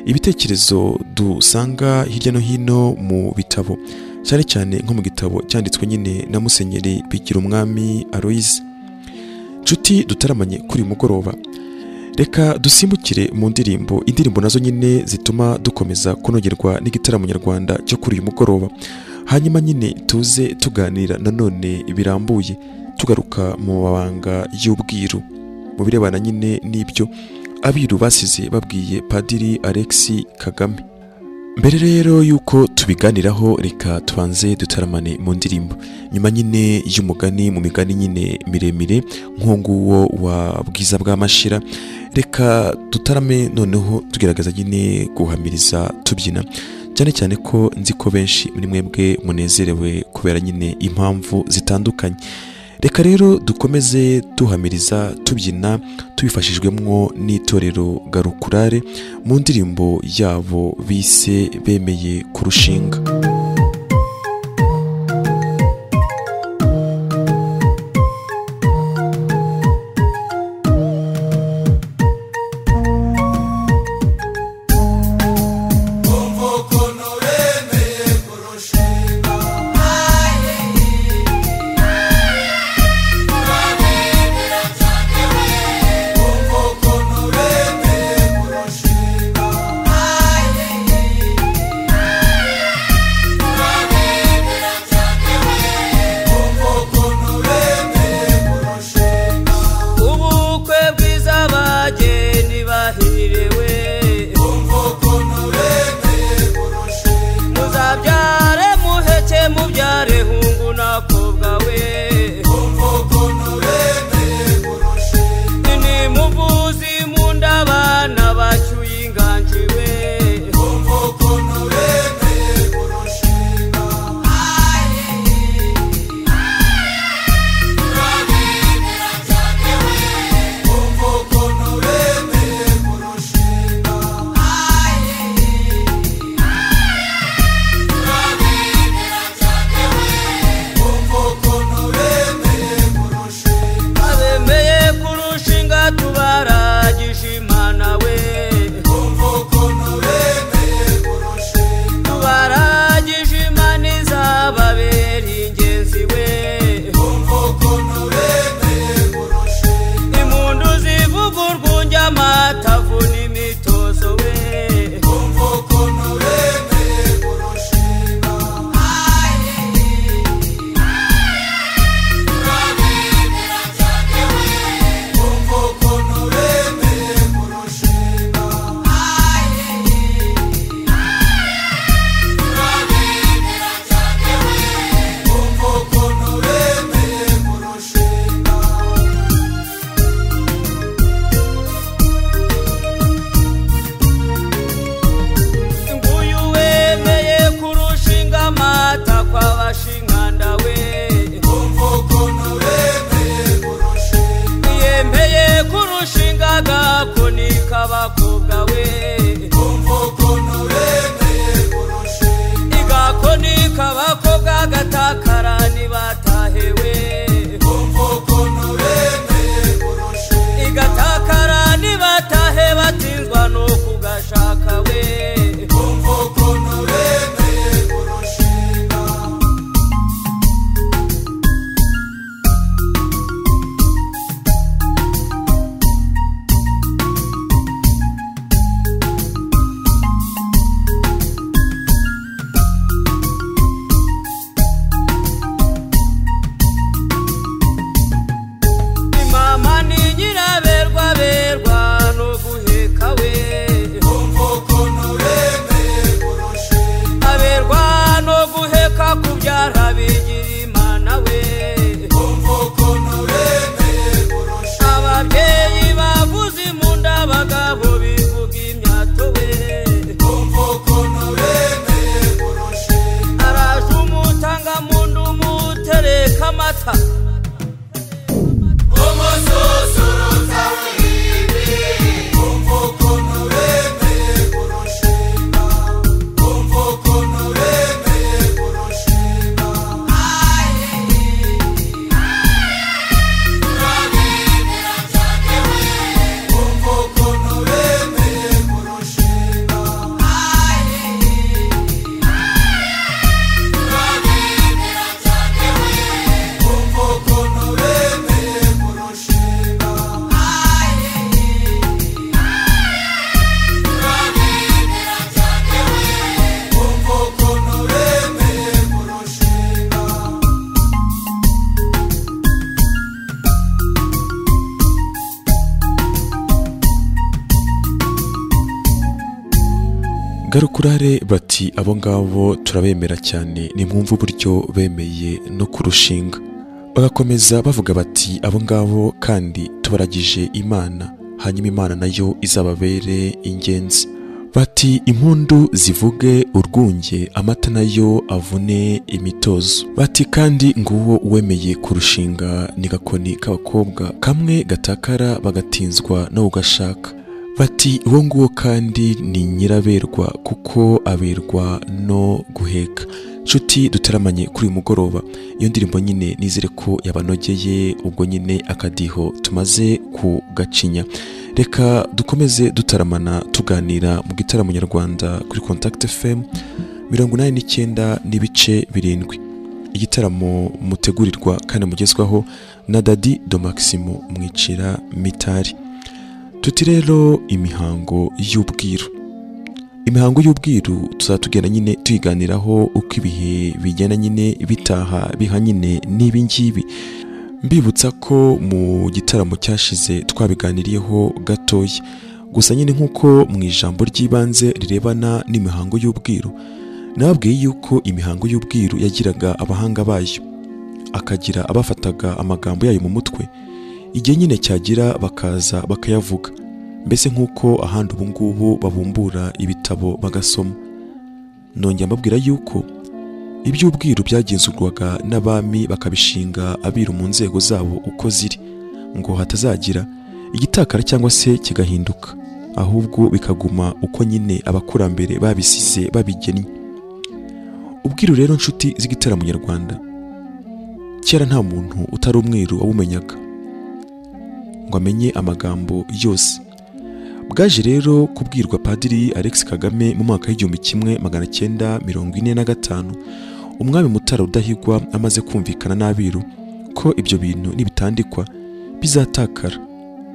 [SPEAKER 1] ibitekerezo dusanga hirya no hino mu bitabo, cyane cyane nko mu gitabo cyanditswe nyine na Musenyeri Bigirumwami Aloys. Nshuti dutaramanye kuri mugoroba, reka dusimbukire mu ndirimbo, indirimbo nazo nyine zituma dukomeza kunogerwa n'igitaramo nyarwanda cyo kuri uyu mugoroba. Hanyuma nyine tuze tuganira nanone birambuye, tugaruka mu mabanga y'ubwiru mu birebana nyine n'ibyo abiru basize babwiye Padiri Alex Kagame. Mbere rero yuko tubiganiraho, reka tubanze dutaramane mu ndirimbo, nyuma nyine y'umugani, mu migani nyine miremire nk'uwo wa Bwiza bwa Mashira. Reka dutarame noneho tugerageza nyine guhamiriza tubyina, cyane cyane ko nzi ko benshi muri mwebwe munezerewe kubera nyine impamvu zitandukanye. Reka rero dukomeze duhamiriza tubyina tubifashijwemwo n'itorero Garukurare mu ndirimbo yabo bise Bemeye Kurushinga. Garukurare bati abo ngabo turabemera cyane, nimwumva uburyo bemeye no kurushinga. Bagakomeza bavuga bati abo ngabo kandi tubaragije Imana, hanyuma Imana nayo izababere ingenzi. Bati impundu zivuge urwunge, amata nayo avune imitozo. Bati kandi nguwo uwemeye kurushinga ni gakoni k'abakobwa kamwe gatakara bagatinzwa no ugashaka. Bati uwo nguwo kandi ni nyiraberwa kuko aberwa no guheka. Nshuti dutaramanye kuri uyu mugoroba, iyo ndirimbo nyine nizere ko yabanogeye, ubwo nyine akadiho tumaze kugacinya. Reka dukomeze dutaramana tuganira mu gitaramo nyarwanda kuri Contact FM 89.7. Igitaramo mutegurirwa kandi mugezwaho na Dady de Maximo Mwicira Mitari. Tuti rero imihango y'ubwiru. Imihango y'ubwiru tuzatugenda nyine tuyiganiraho uko ibihe bigenda nyine bitaha biha nyine n'ibi ngibi. Mbibutsa ko mu gitaramo cyashize twabiganiriyeho gatoya, gusa nyine nkuko mu ijambo ry'ibanze rirebana n'imihango y'ubwiru nababwiye yuko imihango y'ubwiru yagiraga abahanga bayo, akagira abafataga amagambo yayo mu mutwe, igihe nyine cyagira bakaza bakayavuga, mbese nkuko ahandi ubu ngubu babumbura ibitabo bagasoma. Nongera mbabwira yuko iby'ubwiru byagenzurwaga n'abami bakabishinga abiru mu nzego zabo uko ziri, ngo hatazagira igitakara cyangwa se kigahinduka, ahubwo bikaguma uko nyine abakurambere babisize babigennye. Ubwiru rero nshuti z'igitaramo nyarwanda, kera nta muntu utari umwiru wabumenyaga ngo amenye amagambo yose. Bwaje rero kubwirwa Padiri Alex Kagame mu mwaka w'1945, umwami Mutara Rudahigwa amaze kumvikana n'abiru ko ibyo bintu nibitandikwa bizatakara,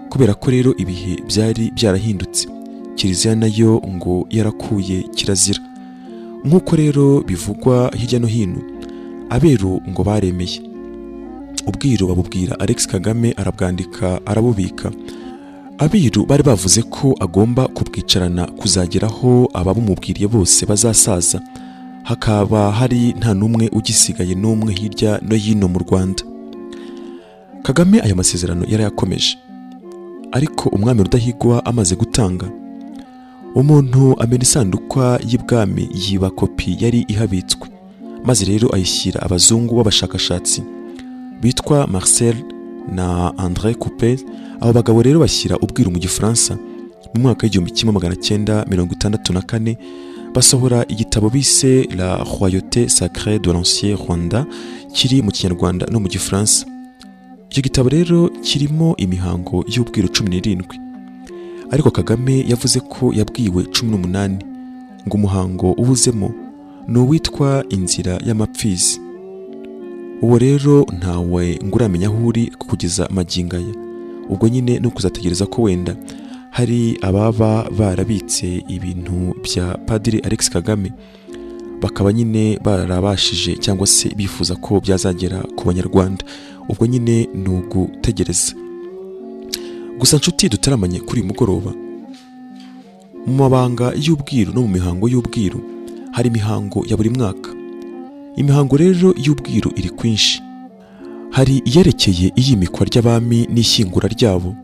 [SPEAKER 1] kubera ko rero ibihe byari byarahindutse, Kiliziya nayo ngo yarakuye kirazira. Nk'uko rero bivugwa hirya no hino, aberu ngo baremeye ubwiru babubwira Alex Kagame, arabwandika arabubika. Abiru bari bavuze ko agomba kubwicarana kuzageraho ababumubwiriye bose bazasaza, hakaba hari nta numwe ugisigaye n'umwe hirya no hino mu Rwanda. Kagame ayo masezerano yarayakomeje, ariko umwami Rudahigwa amaze gutanga, umuntu amena isandukwa y'ibwami yiba kopi yari ihabitswe, maze rero ayishyira abazungu b'abashakashatsi bitwa Marcel na André Coupe. Abo bagabo rero bashyira ubwiru mu Gifaransa mu mwaka w'1964, basohora igitabo bise La Royauté Sacrée de l'Ancien Rwanda, kiri mu Kinyarwanda no mu Gifaransa. Icyo gitabo rero kirimo imihango y'ubwiru 17, ariko Kagame yavuze ko yabwiwe 18, ngo umuhango ubuzemo ni uwitwa inzira y'amapfizi. Uwo rero ntawe nguramenya aho uri kugeza magingo aya. Ubwo nyine no kuzategereza ko wenda hari ababa barabitse ibintu bya Padiri Alex Kagame bakaba nyine barabashije cyangwa se bifuza ko byazagera ku banyarwanda. Ubwo nyine ni ugutegereza. Gusa nshuti dutaramanye kuri uyu mugoroba, mu mabanga y'ubwiru no mu mihango y'ubwiru hari imihango ya buri mwaka. Imihango rero y'ubwiru iri kwinshi. Hari iyerekeye iyimikwa ry'abami n'ishyingura ryabo,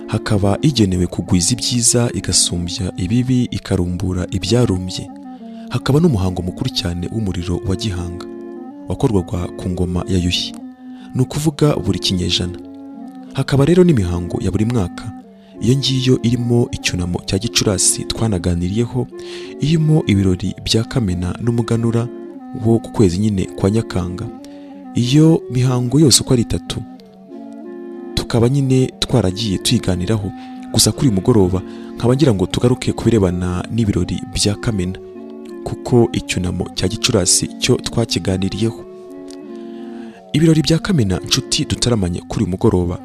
[SPEAKER 1] hakaba igenewe kugwiza ibyiza igasumbya ibibi ikarumbura ibyarumbye, hakaba n'umuhango mukuru cyane w'umuriro wa Gihanga wakorwaga ku ngoma ya Yuhi, ni ukuvuga buri kinyejana. Hakaba rero n'imihango ya buri mwaka, iyo ngiyo irimo icyunamo cya Gicurasi twanaganiriyeho, irimo ibirori bya Kamena n'umuganura wo ku kwezi nyine kwa Nyakanga. Iyo mihango yose uko ari itatu tukaba nyine twaragiye tuyiganiraho. Gusa kuri mugoroba nkaba ngira ngo tugaruke kubirebana n'ibirori bya Kamena, kuko icyunamo cya Gicurasi cyo twakiganiriyeho. Ibirori bya Kamena nshuti dutaramanye kuri mugoroba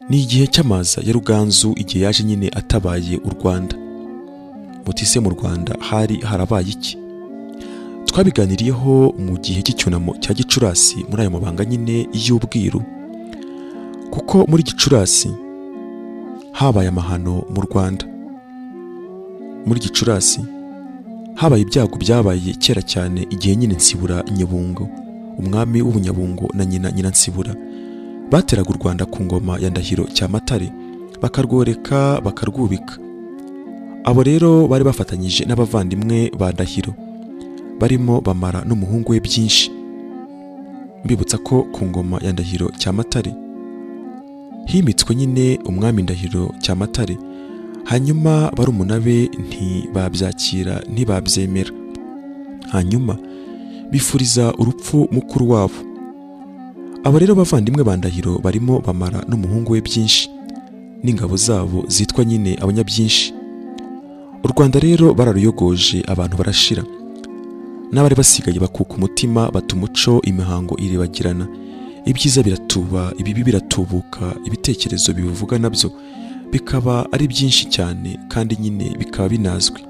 [SPEAKER 1] ni igihe cy'amaza ya Ruganzu, igihe yaje nyine atabaye u Rwanda. Mutise mu Rwanda hari harabaye iki? Twabiganiriyeho mu gihe cy'icyunamo cya Gicurasi muri ayo mabanga nyine y'ubwiru, kuko muri Gicurasi habaye amahano mu Rwanda. Muri Gicurasi habaye ibyago byabaye kera cyane, igihe nyine Nsibura Nyebungo, umwami w'Ubunyabungo, na nyina Nsibura bateraga u Rwanda ku ngoma ya Ndahiro Cyamatare, bakarworeka bakarwubika. Abo rero bari bafatanyije n'abavandimwe ba Ndahiro barimo Bamara n'umuhungu we Byinshi. Mbibutsa ko ku ngoma ya Ndahiro Cyamatare himitswe nyine umwami Ndahiro Cyamatare, hanyuma barumuna be ntibabyakira, ntibabyemera, hanyuma bifuriza urupfu mukuru wabo. Abo rero bavandimwe ba Ndahiro barimo Bamara n'umuhungu we Byinshi n'ingabo zabo zitwa nyine Abanyabyinshi. U Rwanda rero bararuyogoje, abantu barashira, n'abari basigaye bakuka umutima, bata umuco, imihango iribagirana, ibyiza biratuba, ibibi biratubuka, ibitekerezo bibivuga nabyo bikaba ari byinshi cyane, kandi nyine bikaba binazwi.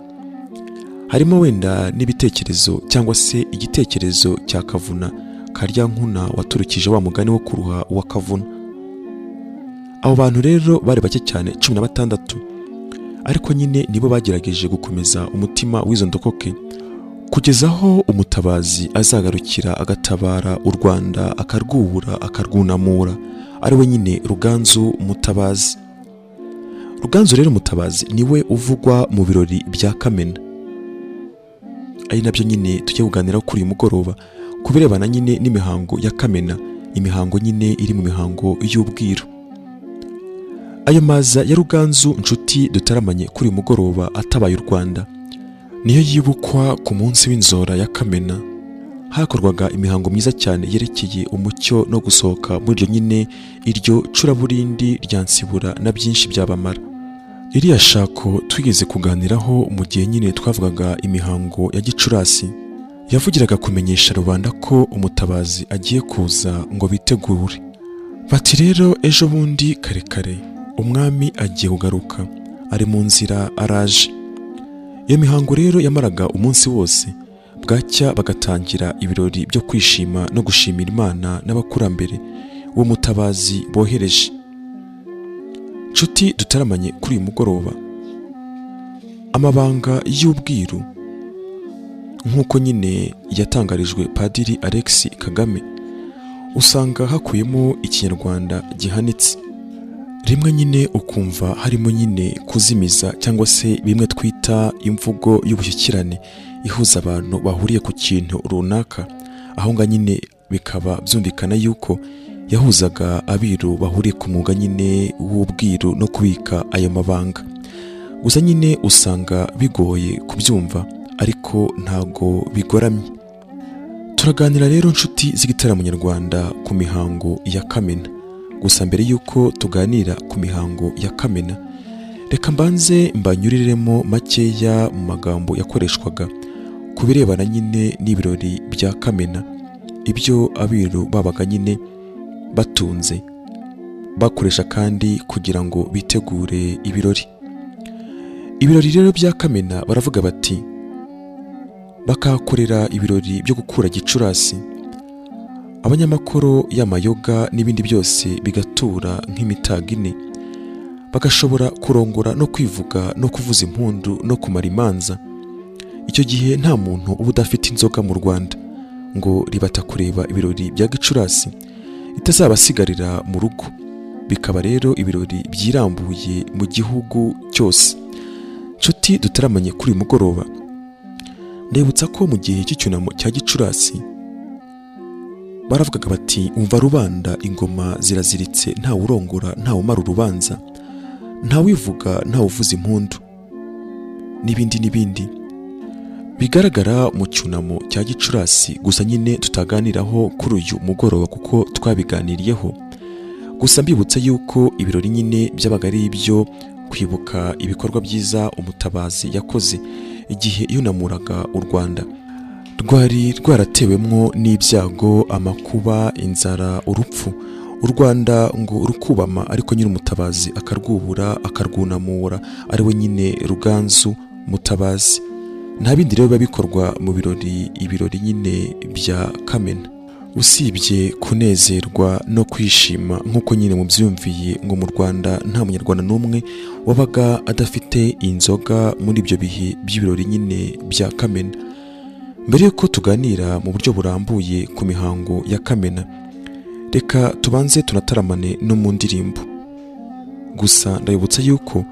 [SPEAKER 1] Harimo wenda n'ibitekerezo cyangwa se igitekerezo cya Kavuna Karyankuna waturukije wa mugani wo kuruha wa Kavuna. Abo bantu rero bari bake cyane, 16, ariko nyine nibo bagerageje gukomeza umutima w'izo ndokoke kugeza aho umutabazi azagarukira agatabara u Rwanda, akarwubura, akarwunamura, ari we nyine Ruganzu Mutabazi. Ruganzu rero Mutabazi niwe uvugwa mu birori bya Kamena, ari nabyo nyine tujye kuganiraho kuri uyu mugoroba ku birebana nyine n'imihango ya Kamena, imihango nyine iri mu mihango y'ubwiru. Ayo maza ya Ruganzu nshuti dutaramanye kuri uyu mugoroba atabaye u Rwanda niyo yibukwa ku munsi w'inzora ya Kamena. Hakorwaga imihango myiza cyane yerekeye umucyo no gusohoka muri iryo nyine iryo curaburindi rya Nsibura na Byinshi byabamara. Iriya shako twigeze kuganiraho mu gihe nyine twavugaga imihango ya Gicurasi, yavugiraga kumenyesha rubanda ko umutabazi agiye kuza ngo bitegure. Bati rero ejo bundi kare kare umwami agiye kugaruka, ari mu nzira araje. Iyo mihango rero yamaraga umunsi wose, bwacya bagatangira ibirori byo kwishima no gushimira Imana n'abakurambere uwo mutabazi bohereje. Nshuti dutaramanye kuri uyu mugoroba, amabanga y'ubwiru nk'uko nyine yatangarijwe Padiri Alex Kagame, usanga hakuyemo ikinyarwanda gihanitse. Rimwe nyine ukumva harimo nyine kuzimiza cyangwa se bimwe twita imvugo y'ubushyikirane ihuza abantu bahuriye ku kintu runaka, aho nga nyine bikaba byumvikana yuko yahuzaga abiru bahuriye ku mwuga nyine w'ubwiru no kubika ayo mabanga. Gusa nyine usanga bigoye kubyumva, ariko ntago bigoramye. Turaganira rero nshuti z'igitaramo nyarwanda ku mihango ya Kamena. Gusa mbere yuko tuganira ku mihango ya Kamena, reka mbanze mbanyuriremo makeya mu magambo yakoreshwaga ku birebana nyine n'ibirori bya Kamena, ibyo abiru babaga nyine batunze bakoresha kandi kugira ngo bitegure ibirori. Ibirori rero bya Kamena baravuga bati bakahakorera ibirori byo gukura Gicurasi, abanyamakoro y'amayoga n'ibindi byose bigatura nk'imitago ine, bagashobora kurongora no kwivuga no kuvuza impundu no kumara imanza. Icyo gihe nta muntu uba udafite inzoga mu Rwanda ngo ribata kureba ibirori bya Gicurasi itazabasigarira mu rugo. Bikaba rero ibirori byirambuye mu gihugu cyose. Nshuti dutaramanye kuri uyu mugoroba, ndibutsa ko mu gihe cy'icyunamo cya Gicurasi baravugaga bati umva rubanda, ingoma ziraziritse, nta urongora, nta umara urubanza, nta wivuga, nta uvuza impundu, n'ibindi n'ibindi bigaragara mu cyunamo cya Gicurasi. Gusa nyine tutaganiraho kuri uyu mugoroba kuko twabiganiriyeho. Gusa mbibutsa yuko ibirori nyine byabaga ari ibyo kwibuka ibikorwa byiza umutabazi yakoze igihe yunamuraga u Rwanda rwari rwaratewemwo n'ibyago, amakuba, inzara, urupfu. U Rwanda ngo rukubama, ariko nyine umutabazi akarwubura, akarwunamura, ari we nyine Ruganzu Mutabazi. Nta bindi rero biba bikorwa mu birori, ibirori nyine bya Kamena. Usibye kunezerwa no kwishima nk'uko nyine mubyumviye ngo mu Rwanda nta munyarwanda n'umwe wabaga adafite inzoga muri ibyo bihe by'ibirori nyine bya Kamena. Mbere yuko tuganira mu buryo burambuye ku mihango ya Kamena, reka tubanze tunataramane no mu ndirimbo. Gusa ndabibutsa yuko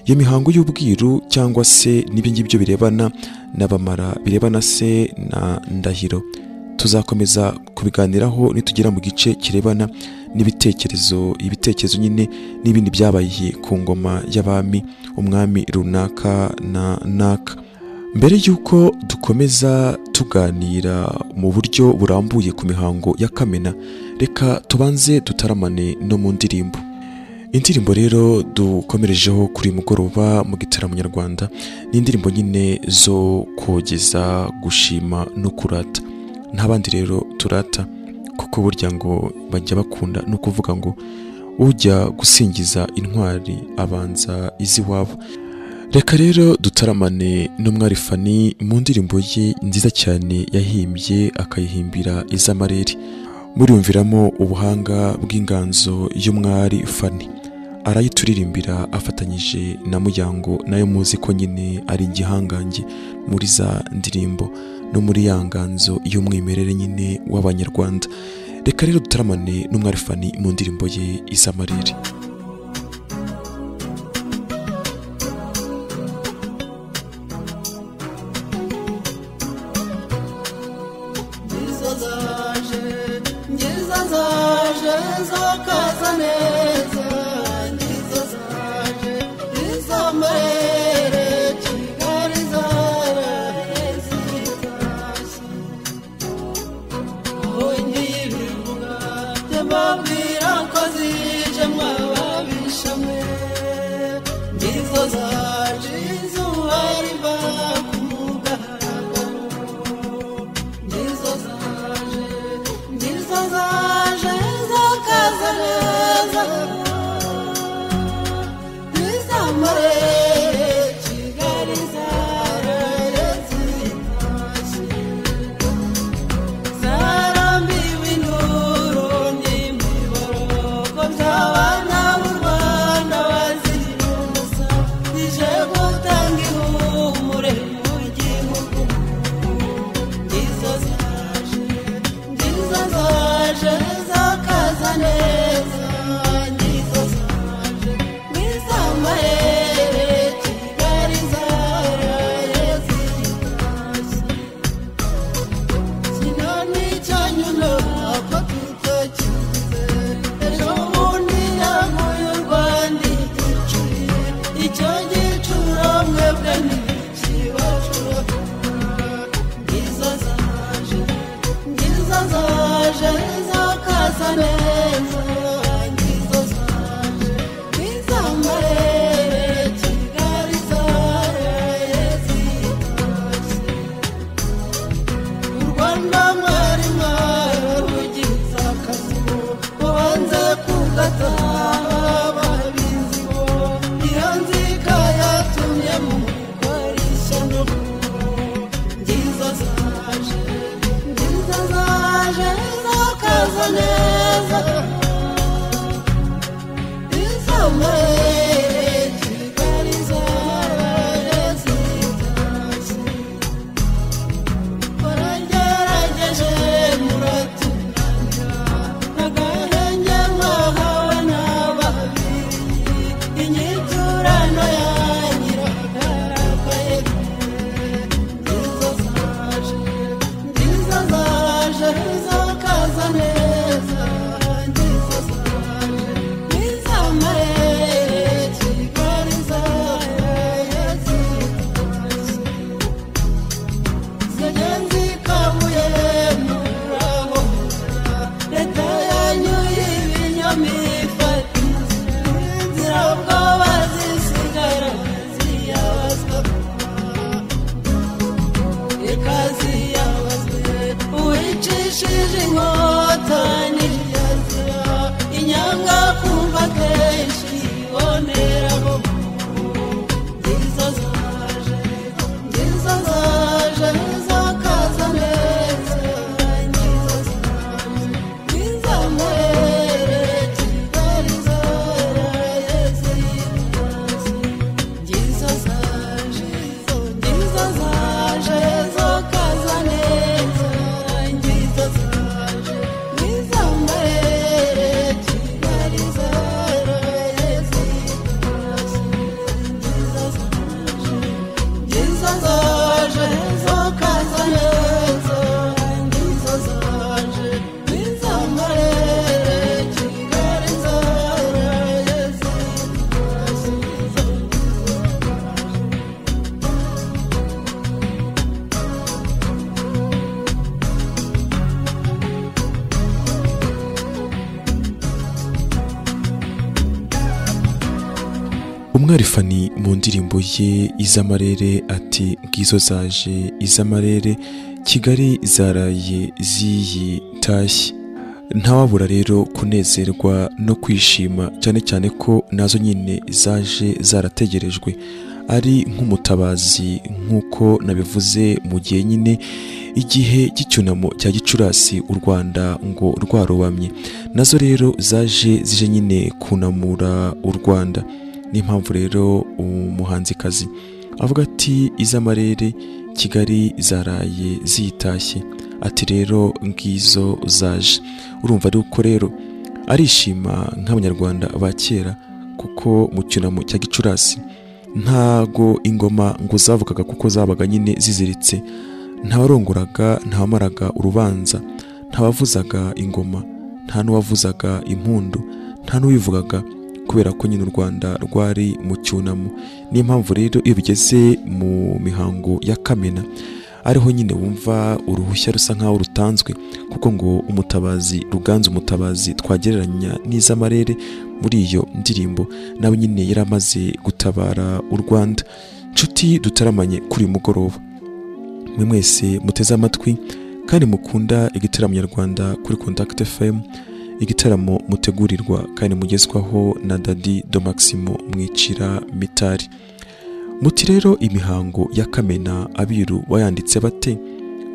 [SPEAKER 1] iyo mihango y'ubwiru cyangwa se n'ibyo ngibyo birebana n'abamara, birebana se na Ndahiro, tuzakomeza kubiganiraho nitugera mu gice kirebana n'ibitekerezo, ibitekerezo nyine n'ibindi byabaye ku ngoma y'abami, umwami runaka na naka. Mbere yuko dukomeza tuganira mu buryo burambuye ku mihango ya Kamena, reka tubanze dutaramane no mu ndirimbo. Indirimbo rero dukomerejeho kuri mugoroba mu gitaramo nyarwanda ni indirimbo nyine zo kogeza, gushima no kurata. Nta bandi rero turata, kuko burya ngo bajya bakunda no kuvuga ngo ujya gusingiza intwari abanza iziwabo. Reka rero dutaramane n'umwari Fanny mu ndirimbo ye nziza cyane yahimbye akayihimbira iz'amarere. Muriyumviramo ubuhanga bw'inganzo y'umwari Fanny. Arayituririmbira afatanyije na Muyango, nayo muzi ko nyine ari igihangange muri za ndirimbo no muri ya nganzo y'umwimerere nyine w'Abanyarwanda. Reka rero dutaramane n'umwari Fanny mu ndirimbo ye iz'amarere. Umwari Fanny mu ndirimbo ye Izamarere ati ngizo zaje izamarere, Kigali zaraye ziyitashye. Ntawabura rero kunezerwa no kwishima, cyane cyane ko nazo nyine zaje zarategerejwe, ari nk'umutabazi nk'uko nabivuze mu gihe nyine igihe cy'icyunamo cya Gicurasi u Rwanda ngo rwarobamye. Nazo rero zaje zije nyine kunamura u Rwanda. Niyo mpamvu rero umuhanzikazi avuga ati izamarere Kigali zaraye ziyitashye, ati rero ngizo zaje. Urumva ari uko rero arishima nk'abanyarwanda ba kera, kuko mu cyunamo cya Gicurasi ntago ingoma ngo zavugaga kuko zabaga nyine ziziritse, ntawarongoraga, ntawamaraga urubanza, ntawavuzaga ingoma, nta n'uwavuzaga impundu, nta n'uwivugaga, kubera ko nyine u Rwanda rwari mu cyunamo. Niyo mpamvu rero iyo bigeze mu mihango ya Kamena ariho nyine wumva uruhushya rusa nkaho rutanzwe, kuko ngo umutabazi Ruganzu umutabazi twagereranya n'izamarere muri iyo ndirimbo, nawe nyine yari amaze gutabara u Rwanda. Nshuti dutaramanye kuri uyu mugoroba, mwe mwese muteze amatwi kandi mukunda igitaramo nyarwanda kuri Contact FM, igitaramo mutegurirwa kandi mugezwaho na Dady de Maximo Mwicira Mitari. Muti rero imihango ya Kamena abiru bayanditse bate?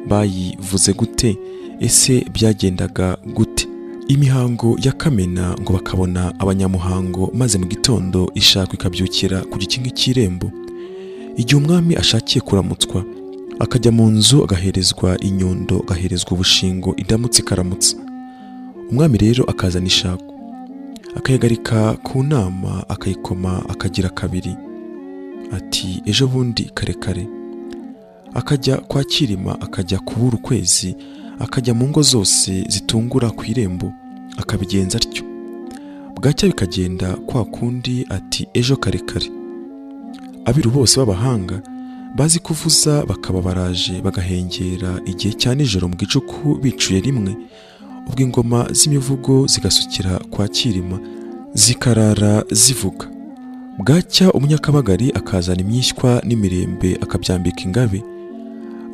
[SPEAKER 1] Bayivuze gute? Ese byagendaga gute? Imihango ya Kamena ngo bakabona abanyamuhango, maze mu gitondo ishakwa ikabyukira ku gikingi cy'irembo. Igihe umwami ashakiye kuramutswa akajya mu nzu agaherezwa inyundo, agaherezwa ubushingo, indamutsi ikaramutsa. Umwami rero akazana ishako akayigarika ku nama, akayikoma akagira kabiri, ati ejo bundi kare kare. Akajya kwa Kirima, akajya kubura ukwezi, akajya mu ngo zose zitungura ku irembo, akabigenza atyo. Bwacya bikagenda kwa kundi, ati ejo kare kare. Abiru bose b'abahanga bazi kuvuza bakaba baraje, bagahengera igihe cya nijoro mu gicuku bicuye rimwe. Ubwo ingoma z'imivugo zigasukira kwa Kirima zikarara zivuga. Bwacya umunyakabagari akazana imyishywa n'imirembe akabyambika ingabe.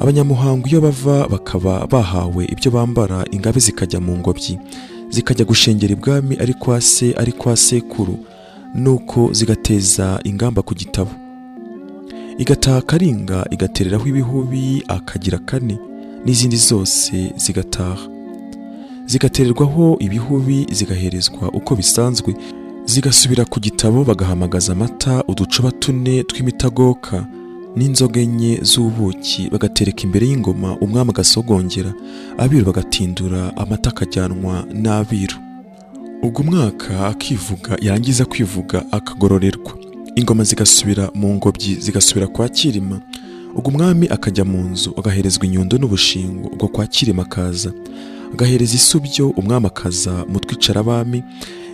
[SPEAKER 1] Abanyamuhango iyo bava bakaba bahawe ibyo bambara, ingabe zikajya mu ngobyi zikajya gushengera ibwami, ari kwa se ari kwa sekuru, nuko zigateza ingamba ku gitabo. Igataha Karinga igatereraho ibihubi akagira kane, n'izindi zose zigataha zigatererwaho ibihubi, zigaherezwa uko bisanzwe, zigasubira ku gitabo, bagahamagaza amata, uducuba tune tw'imitagoka n'inzoga enye z'ubuki, bagatereka imbere y'ingoma, umwami agasogongera, abiru bagatindura amata akajyanwa n'abiru. Ubwo umwaka akivuga, yarangiza kwivuga akagororerwa, ingoma zigasubira mu ngobyi, zigasubira kwa Kirima. Ubwo umwami akajya mu nzu agaherezwa inyundo n'ubushingo, ubwo kwa Kirima akaza agahereza isubyo, umwami akaza mu twicarabami,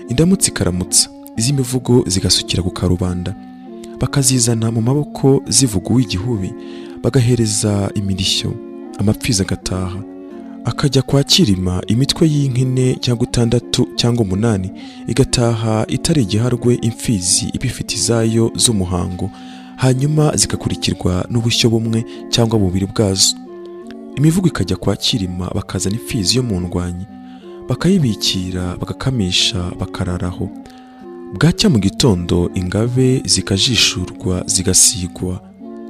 [SPEAKER 1] indamutsi ikaramutsa, iz'imivugo zigasukira ku karubanda, bakazizana mu maboko zivuga uw'igihubi, bagahereza imirishyo, amapfizi agataha. Akajya kwa Kirima imitwe y'inkine cyangwa 6 cyangwa 8 igataha itari igiharwe, imfizi ibifite izayo z'umuhango, hanyuma zikakurikirwa n'ubushyo bumwe cyangwa bubiri bwazo. Imivugo ikajya kwa Kirima, bakazana imfizi yo mu ndwanyi, bakayibikira, bagakamisha, bakararaho. Bwacya mu gitondo ingabe zikajishurwa, zigasigwa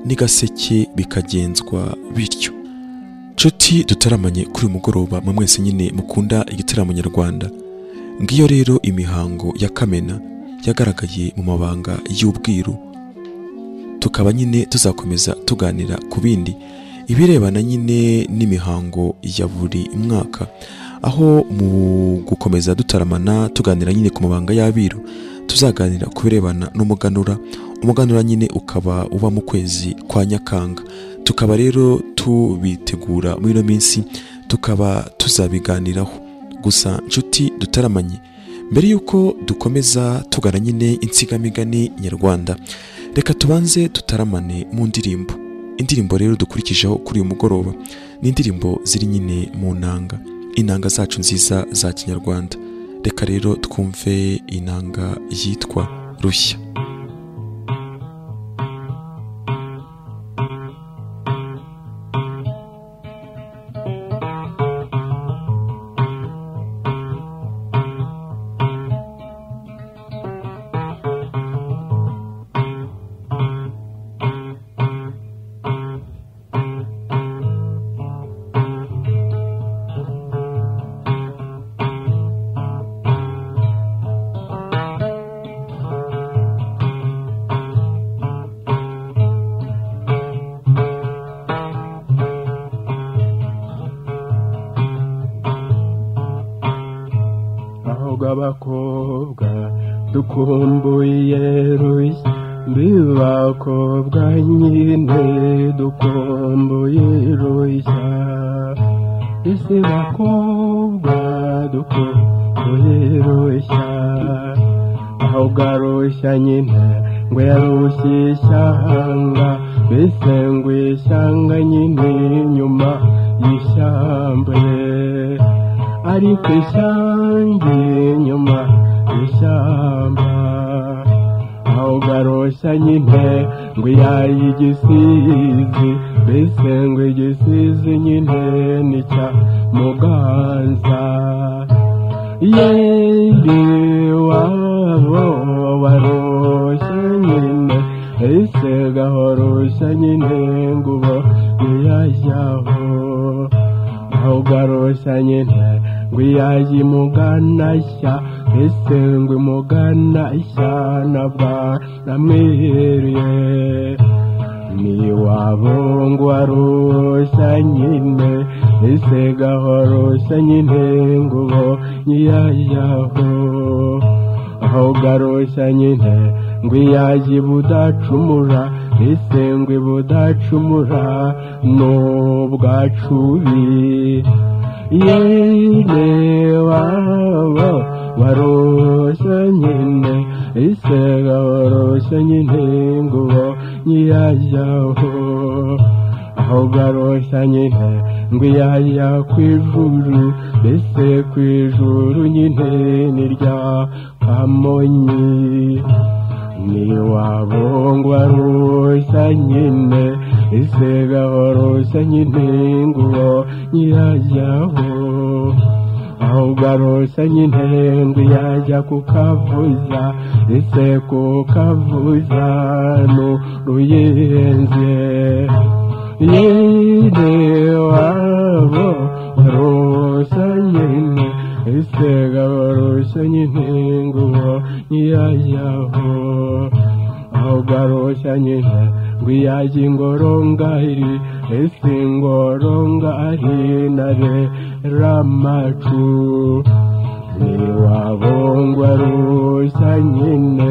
[SPEAKER 1] n'igaseke, bikagenzwa bityo. Nshuti dutaramanye kuri uyu mugoroba, mwe mwese nyine mukunda igitaramo nyarwanda, ngiyo rero imihango ya Kamena yagaragaye mu mabanga y'ubwiru. Tukaba nyine tuzakomeza tuganira ku bindi ibirebana nyine n'imihango ya buri mwaka, aho mu gukomeza dutaramana tuganira nyine ku mabanga y'abiru, tuzaganira ku birebana n'umuganura. Umuganura nyine ukaba uba mu kwezi kwa Nyakanga. Tukaba rero tubitegura muri ino minsi, tukaba tuzabiganiraho. Gusa nshuti dutaramanye, mbere yuko dukomeza tugana nyine insigamigani nyarwanda, reka tubanze tutaramane mu ndirimbo. Indirimbo rero dukurikijeho kuri uyu mugoroba ni indirimbo ziri nyine mu nanga, inanga zacu nziza za kinyarwanda. Reka rero twumve inanga yitwa Rushya.
[SPEAKER 4] Bakobwa dukumbuye Rushya, mbe bakobwa nyine dukumbuye Rushya. Ese bakobwa dukumbuye Rushya, aho garushya nyine ngo yarushye ishyanga, mbese ngo ishyanga nyine nyuma y'ishyamba, ariko ishyanga nyuma y'ishyamba. Aho garushya nyine ngo yaye igisizi, mbese ngo igisizi nyine ni cya Muganza. Yeri wabo warushya nyine, ese gahorusha nyine ngubo ntiyajyaho. Aho garushya nyine ngo iyaye imuganashya, ese ngo imuganashya na Bwanamwiriye. Ni wabo ngo warushya nyine, ese gahorusha nyine ngubo ntiyajyaho. Aho garushya nyine ngo iyaye budacumura, ese ngo ibudacumura n'ubwacubi. Yene wabo warushya nyine, ese garushya nyine ngubo ntiyajyaho. Aho garushya nyine ngo iyajya ku ijuru, mbese ku ijuru nyine ni rya Kamonyi. Ni wabo ngo warushya nyine, ese garushya nyine ngubo ntiyajyaho. Aho garushya nyine ngo iyajya kukavuza, ese kukavuza n'uruyenze. Yene wabo warushya nyine, ese garushya nyine ngubo ntiyajyaho. Aho garushya nyine ngo iyajya ingorongari, ese ingorongari nare ramacu. Ni wabo ngo warushya nyine,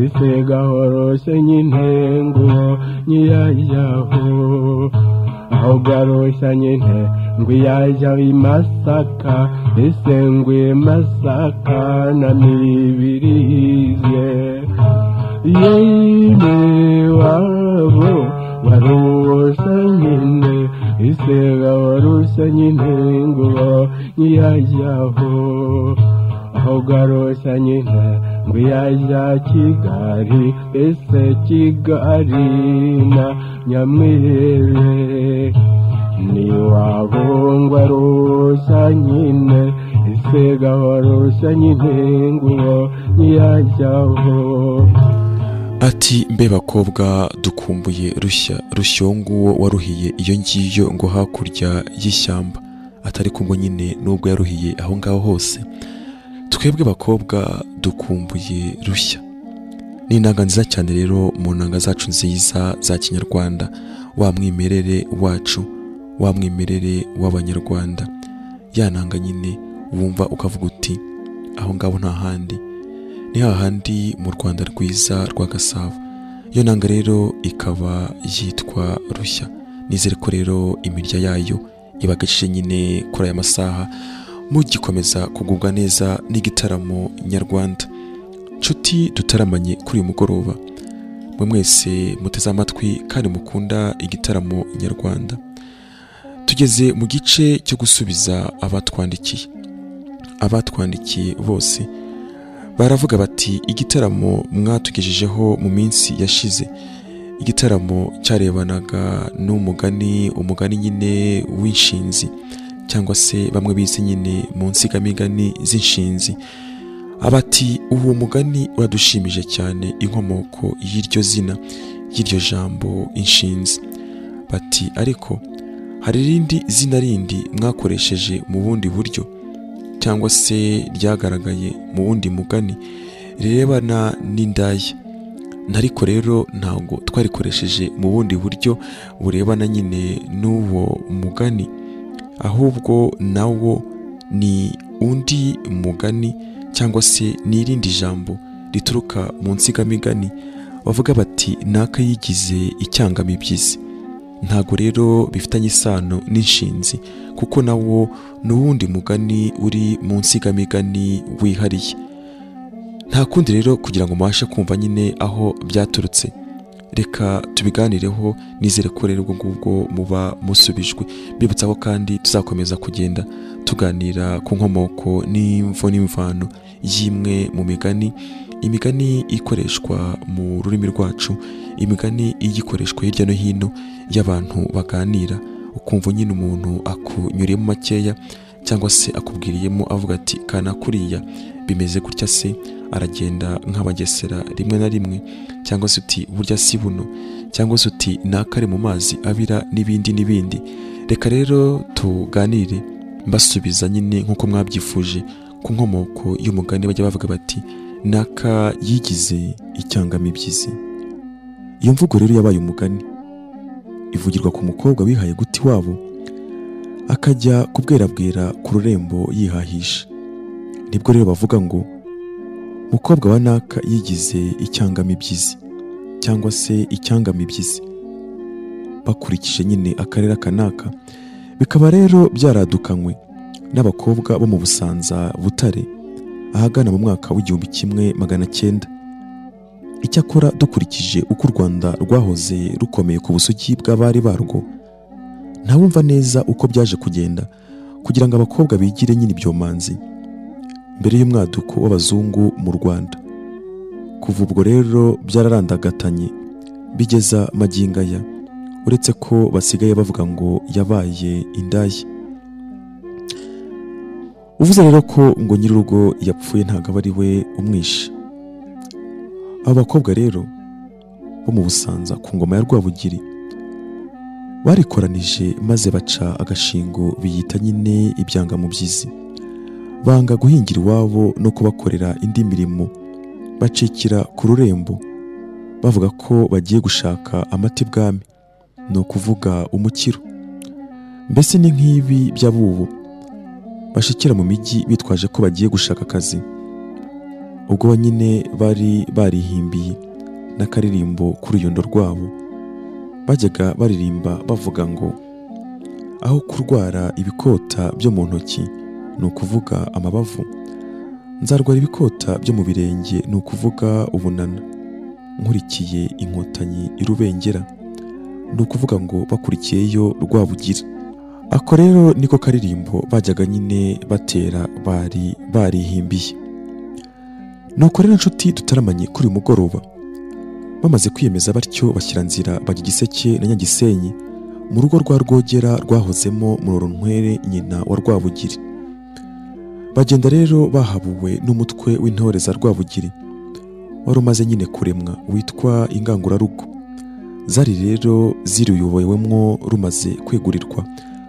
[SPEAKER 4] ese gahoroshe nyine ngubo ntiyajyaho. Aho garushya nyine ngo iyajya i Masaka, ese ngo i Masaka na Mibirize. Yene wabo warushya nyine, ese garushya nyine ngubo ntiyajyaho. Aho garushya nyine ngo iyajya Kigali, ese Kigali na Nyamwere. Ni wabo ngo warushya nyine, ese garushya nyine ngubo ntiyajyaho.
[SPEAKER 1] Ati mbe bakobwa dukumbuye Rushya, Rushya uwo nguwo waruhiye iyo ngiyo ngo hakurya y'ishyamba, atari kumwe nyine nubwo yaruhiye aho ngaho hose. Twebwe bakobwa dukumbuye Rushya. Ni inanga nziza cyane rero mu nanga zacu nziza za Kinyarwanda, wa mwimerere wacu, wa mwimerere w'Abanyarwanda. Ya nanga nyine wumva ukavuga uti aho ngaho nta handi, ni hahandi mu Rwanda rwiza rwa Gasabo. Iyo nanga rero ikaba yitwa Rushya. Nizere ko rero imirya yayo ibagashije nyine kuri aya masaha, mugikomeza kugubwa neza n'igitaramo nyarwanda. Nshuti dutaramanye kuri uyu mugoroba, mwe mwese muteze amatwi kandi mukunda igitaramo nyarwanda, tugeze mu gice cyo gusubiza abatwandikiye. Abatwandikiye bose baravuga bati igitaramo mwatugejejeho mu minsi yashize, igitaramo cyarebanaga n'umugani, umugani nyine w'inshinzi, cyangwa se bamwe bise nyine mu nsigamigani z'inshinzi. Abati uwo mugani uradushimije cyane, inkomoko y'iryo zina y'iryo jambo inshinzi. Bati ariko hari irindi zina rindi mwakoresheje mu bundi buryo, cyangwa se ryagaragaye mu wundi mugani rirebana n'indaya. Ariko rero ntabwo twarikoresheje mu bundi buryo burebana nyine n'uwo mugani, ahubwo nawo ni undi mugani cyangwa se n'irindi jambo rituruka mu nsigamigani bavuga bati naka yigize icyangamibyizi. Ntago rero bifitanye isano n'inshinzi, kuko nawo n'uwundi mugani uri mu nsigamigani wihariye. Nta kundi rero kugira ngo mubashe kumva nyine aho byaturutse, reka tubiganireho. Nizere ko rero ubwo ngubwo muba musubijwe. Mbibutsa ko kandi tuzakomeza kugenda tuganira ku nkomoko n'imvo n'imvano y'imwe mu migani, imigani ikoreshwa mu rurimi rwacu, imigani igikoreshwa hirya no hino y'abantu baganira, ukumva nyine umuntu akunyuriyemo makeya cyangwa se akubwiriyemo avuga ati kana kuriya bimeze gutya se, aragenda nk'abagesera rimwe na rimwe, cyangwa se uti burya si buno, cyangwa se uti nakare mu mazi abira, n'ibindi n'ibindi. Reka rero tuganire mbasubiza nyine nk'uko mwabyifuje ku nkomoko y'umugani bajya bavuga bati naka yigize icyangamibyizi. Iyo mvugo rero yabaye umugani, ivugirwa ku mukobwa wihaye guti wabo akajya kubwerabwera ku rurembo yihahisha. Nibwo rero bavuga ngo mukobwa wa naka yigize icyangamibyizi cyangwa se icyangamibyizi, bakurikije nyine akarere kanaka. Bikaba rero byaradukanywe n'abakobwa bo mu Busanza Butare ahagana mu mwaka w'1900. Icyakora dukurikije uko u Rwanda rwahoze rukomeye ku busugi bw'abari barwo, ntawumva neza uko byaje kugenda kugira ngo abakobwa bigire nyine ibyomanzi mbere y'umwaduko w'abazungu mu Rwanda. Kuva ubwo rero byararandagatanye bigeza magingo aya, uretse ko basigaye bavuga ngo yabaye indaya. Uvuze rero ko ngo nyir'urugo yapfuye ntago aba ari we umwishe. Abo bakobwa rero bo mu Busanza ku ngoma ya Rwabugiri barikoranije maze baca agashingo biyita nyine ibyangamubyizi, banga guhingira iwabo no kubakorera indi mirimo, bacikira ku rurembo bavuga ko bagiye gushaka amata ibwami, ni ukuvuga umukiro. Mbese ni nk'ibi by'abubu bashikira mu mijyi bitwaje ko bagiye gushaka akazi. Ubwo nyine bari barihimbiye n'akaririmbo k'uruyundo rwabo bajyaga baririmba bavuga ngo aho kurwara ibikota byo mu ntoki, ni ukuvuga amabavu, nzarwara ibikota byo mu birenge, ni ukuvuga ubunana, nkurikiye inkotanyi irubengera, ni ukuvuga ngo bakurikiyeyo Rwabugiri. Ako rero niko karirimbo bajyaga nyine batera bari barihimbiye. Nuko rero nshuti dutaramanye kuri uyu mugoroba, bamaze kwiyemeza batyo bashyira nzira bajya Igiseke na Nyagisenyi mu rugo rwa Rwogera rwahozemo Murorunkwere nyina wa Rwabugiri. Bagenda rero bahabuwe n'umutwe w'intore za Rwabugiri wari umaze nyine kuremwa witwa Ingangurarugo. Zari rero ziruyobowemwo rumaze kwegurirwa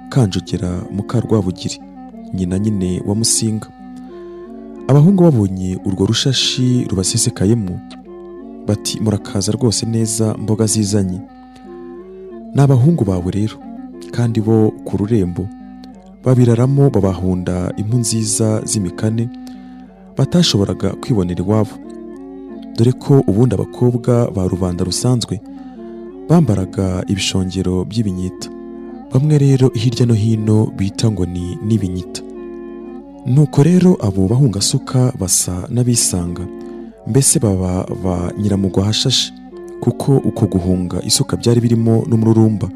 [SPEAKER 1] Kanjogera muka Rwabugiri nyina nyine wa Musinga. Abahungu babonye urwo rushashi rubasesekayemo bati murakaza rwose neza mboga zizanye. N'abahungu bawe rero kandi bo ku rurembo babiraramo babahunda impu nziza z'imikane batashoboraga kwibonera iwabo, dore ko ubundi abakobwa ba rubanda rusanzwe bambaraga ibishongero by'ibinyita, bamwe rero hirya no hino bita ngo ni n'ibinyita. Nuko rero abo bahungasuka basa n'abisanga, mbese baba ba nyiramugwa hashashe, kuko uko guhunga isuka byari birimo n'umururumba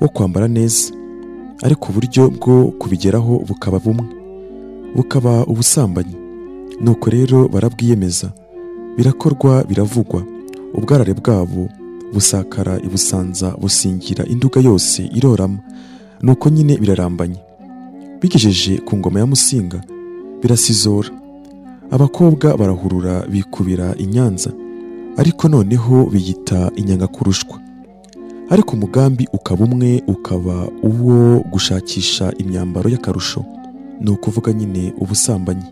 [SPEAKER 1] wo kwambara neza, ariko uburyo bwo kubigeraho bukaba bumwe, bukaba ubusambanyi. Nuko rero barabwiyemeza, birakorwa biravugwa, ubwarare bwabo busakara ibusanza busingira induga yose irorama. Nuko nyine birarambanye, bigejeje ku ngoma ya Musinga birasizora, abakobwa barahurura bikubira i Nyanza, ariko noneho biyita inyangakurushwa. Ariko umugambi ukaba umwe, ukaba uwo gushakisha imyambaro y'akarusho, ni ukuvuga nyine ubusambanyi.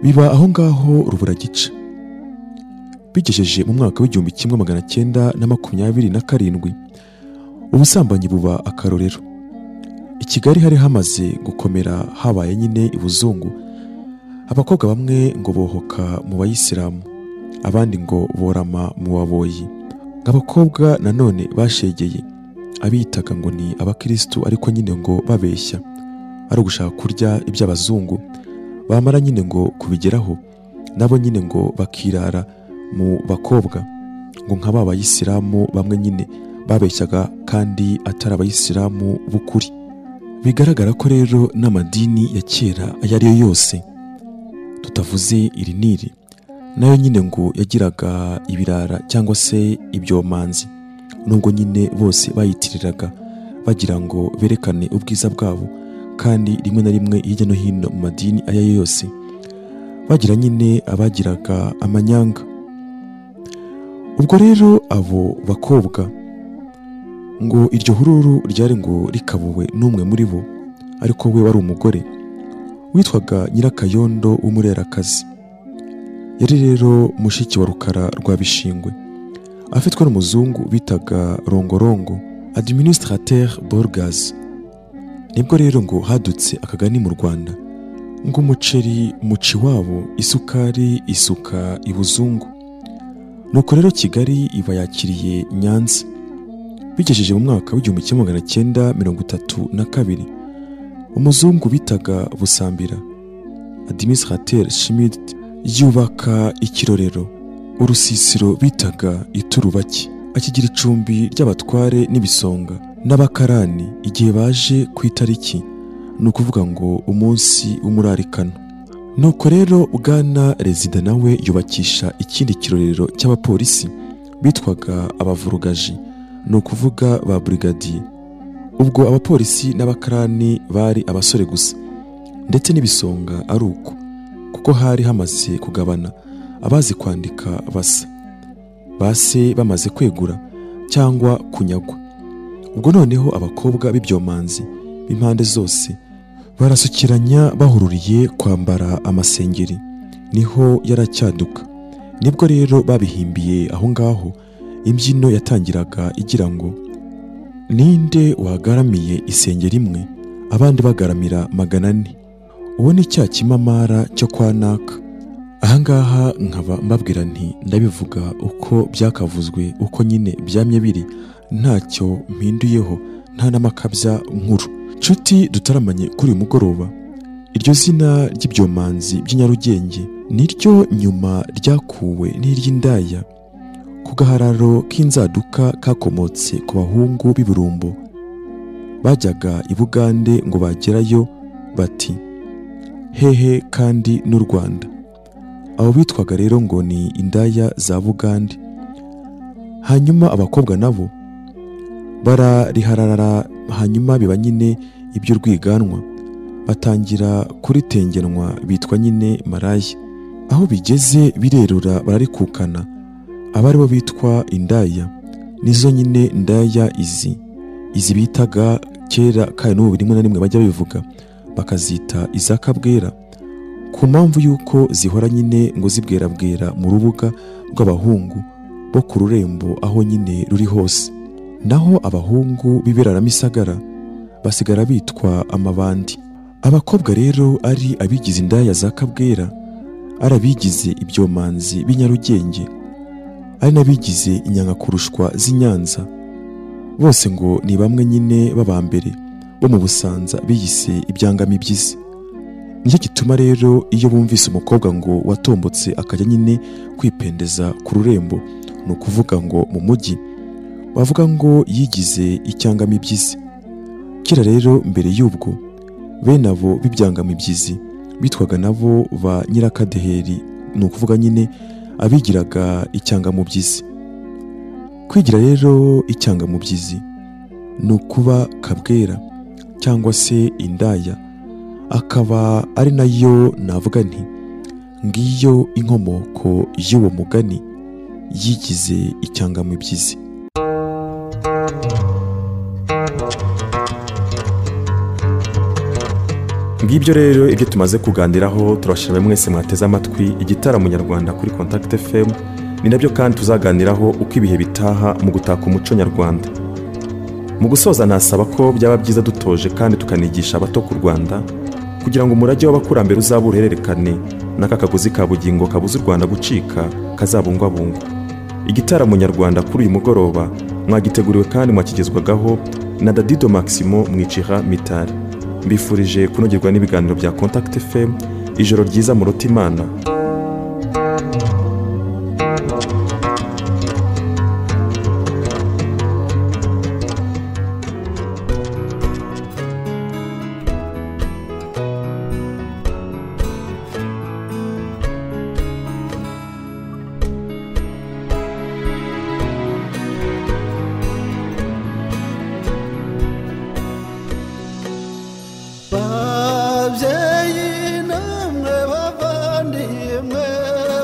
[SPEAKER 1] Biba aho ngaho ruburagica. Bigejeje mu mwaka w'1927 ubusambanyi buba akarorero. I Kigali hari hamaze gukomera, habaye nyine ibuzungu. Abakobwa bamwe ngo bohoka mu bayisilamu, abandi ngo borama mu baboyi. Abakobwa nanone bashegeye abitaga ngo ni abakristu, ariko nyine ngo babeshya ari ugushaka kurya iby'abazungu, bamara nyine ngo kubigeraho nabo nyine ngo bakirara mu bakobwa, ngo nka ba bayisilamu bamwe nyine babeshyaga kandi atari abayisilamu b'ukuri. Bigaragara ko rero n'amadini ya kera ayo ari yo yose tutavuze iri n'iri, nayo nyine ngo yagiraga ibirara cyangwa se ibyomanzi, nubwo nyine bose bayitiriraga bagira ngo berekane ubwiza bwabo, kandi rimwe na rimwe hirya no hino mu madini ayo ari yo yose bagira nyine abagiraga amanyanga. Ubwo rero abo bakobwa ngo iryo hururu ryari ngo rikabuwe n'umwe muri bo, ariko we wari umugore witwaga Nyirakayondo w'umurerakazi. Yari rero mushiki wa Rukara rwa Bishingwe, afitwe n'umuzungu bitaga Rongorongo, administrateur Borgas. Nibwo rero ngo hadutse akagani mu Rwanda ngo umuceri muci wabo, isukari isuka ibuzungu. Nuko rero Kigali iba yakiriye Nyanza. Bigejeje mu mwaka w'1932, umuzungu bitaga Busambira, administrateur Schmidt, yubaka ikirorero urusisiro bitaga Iturubaki, akigira icumbi ry'abatware n'ibisonga n'abakarani igihe baje ku itariki, ni ukuvuga ngo umunsi w'umurarikano. Nuko rero Bwana Rezida nawe yubakisha ikindi kirorero cy'abapolisi bitwaga abavurugaji, ni ukuvuga ba brigadier. Ubwo abapolisi n'abakarani bari abasore gusa, ndetse n'ibisonga ari uko, kuko hari hamaze kugabana abazi kwandika basa base bamaze kwegura cyangwa kunyagwa. Ubwo noneho abakobwa b'ibyomanzi b'impande zose barasukiranya bahururiye kwambara amasengeri, niho yaracyaduka. Nibwo rero babihimbiye aho ngaho imbyino yatangiraga igira ngo ninde wagaramiye isengeri imwe abandi bagaramira 400. Uwo ni cya kimamara cyo kwa naka. Ahangaha nkaba mbabwira nti ndabivuga uko byakavuzwe, uko nyine byamye biri, ntacyo mpinduyeho, nta n'amakabya nkuru. Nshuti dutaramanye kuri uyu mugoroba, iryo zina ry'ibyomanzi by'inyarugenge niryo nyuma ryakuwe n'iry'indaya ku gahararo k'inzaduka kakomotse ku bahungu b'iburumbo bajyaga i Bugande ngo bagerayo bati hehe kandi n'u Rwanda. Abo bitwaga rero ngo ni indaya za Bugande. Hanyuma abakobwa nabo barariharara, hanyuma biba nyine ibyo rwiganwa, batangira kuritengenwa bitwa nyine maraya. Aho bigeze birerura bararikukana, abari bo bitwa indaya nizo nyine ndaya izi bitaga kera, kandi n'ubu rimwe na rimwe bajya bivuga bakazita izakabwera, ku mpamvu yuko zihora nyine ngo zibwerabwera mu rubuga rw'abahungu bo ku rurembo aho nyine ruri hose. Naho abahungu b'iberaramisagara basigara bitwa amabandi. Abakobwa rero ari abigize indaya za kabwera, ari abigize ibyomanzi b'inyarugenge, ari n'abigize inyangakurushwa z'inyanza, bose ngo ni bamwe nyine b'abambere bo mu Busanza biyise ibyangamibyizi. Nicyo gituma rero iyo bumvise umukobwa ngo watombotse akajya nyine kwipendeza ku rurembo, ni ukuvuga ngo mu mujyi, bavuga ngo yigize icyangamibyizi. Kera rero mbere y'ubwo bene abo b'ibyangamibyizi bitwaga nabo ba nyirakadeheri, ni ukuvuga nyine abigiraga icyangamubyizi. Kwigira rero icyangamubyizi ni ukuba kabwera cyangwa se indaya, akaba ari nayo navuga nti ngiyo inkomoko y'uwo mugani yigize icyangamubyizi. Ngibyo rero ibyo tumaze kuganiraho, turashimira mwese mwateze amatwi igitaramo nyarwanda kuri Contact FM. Ni nabyo kandi tuzaganiraho uko ibihe bitaha mu gutaka umuco nyarwanda. Mu gusoza nasaba ko byaba byiza dutoje kandi tukanigisha abato ku Rwanda, Kugira ngo umurage w'abakurambere uzabe uruhererekane, n'aka kagozi ka bugingo kabuza u Rwanda gucika kazabungwabungwa. Igitaramo nyarwanda kuri uyu mugoroba mwagiteguriwe kandi mwakigezwagaho na Dadido Maximo Mwicira Mitari. Mbifurije kunogerwa n'ibiganiro bya Contact FM. Ijoro ryiza murota Imana.
[SPEAKER 2] Babyeyi namwe bavandimwe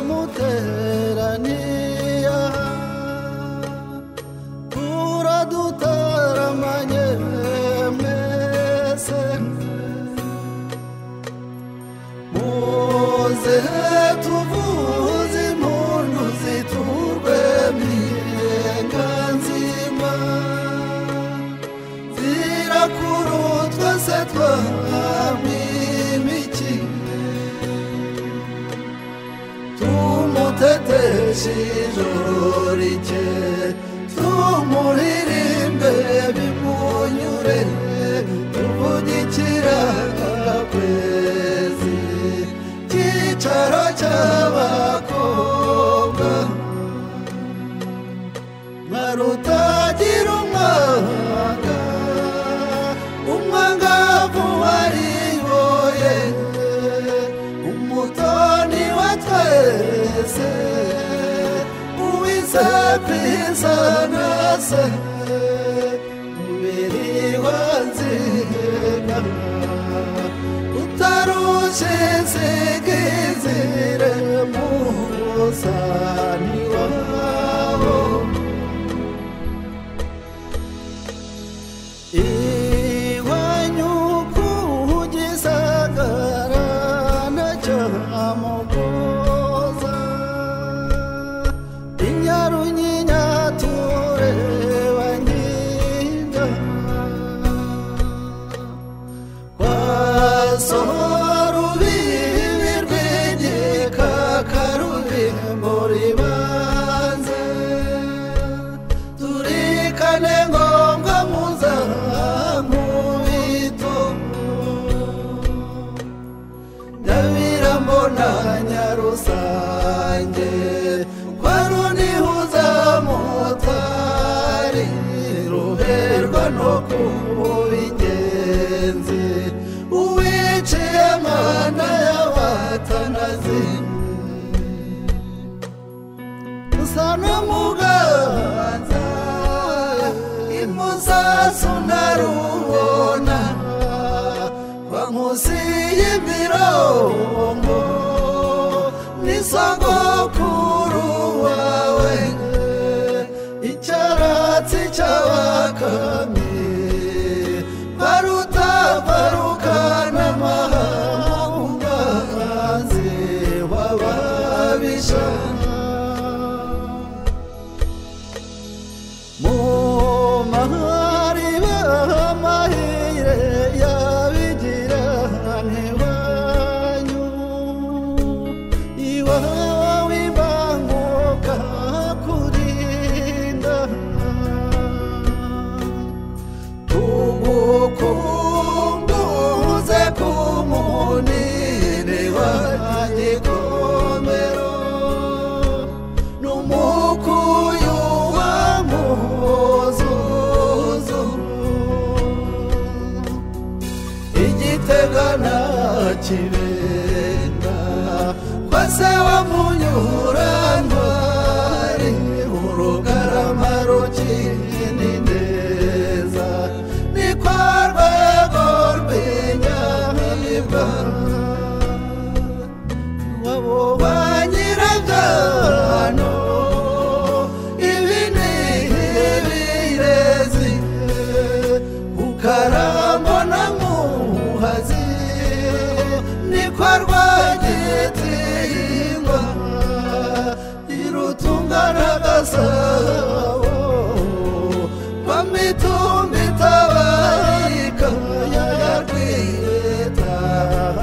[SPEAKER 2] muteraniye, turadutaramanye mwese, muze tuvuze impundu ziturwe mirenga nzima, zirakurutwa se twamimiki, tumuteteshe ijoro rike, tumuririmbe bimunyure, tuvugikira kwezi cyicaro cy'abakobwa, mwarutagira umwanga, umwangavu wariboye, umutoni wa twese, uwize kwisa nase, mubiri wa nziga, utarushe insigizire musani wabo. Iwanyu kugisagara nacyamugoza, inyarunya tureba nkinga, kwa Sorubibi rw'igikakarubimbo ribanze, turikane ngombwa muzankubito, Nyabirambona Nyarusange, kwa Runihuza mutari, ruherwa no kuba ingenzi, uwiciye amana y'abatanazi, usa n'umuganza, imusasu narubona, kwa Nkusi y'imirongo, n'isogokuru wawe, icyaratsi cy'abakamyi, barutabarukana amahanga, w'ababisha. Mu mahariba amahire yabigira ntiwanyu, iwawe imbanguka kurinda, tugukumbuze ku munini wa Gikomero, n'umukuyu wa Muzuzu, igitega na Kibenga, kwa se wa Munyurantwari, urugarama rukini neza, ni kwa Rwego rw'inyamibwa, wabo ba Nyirabyano, ibi ni ibirezi, Ukaramo na Muhazi, ni kwa Rwagitingwa, irutunga na Gasabo, kwa Mitumba itabarika ya Rwitanga.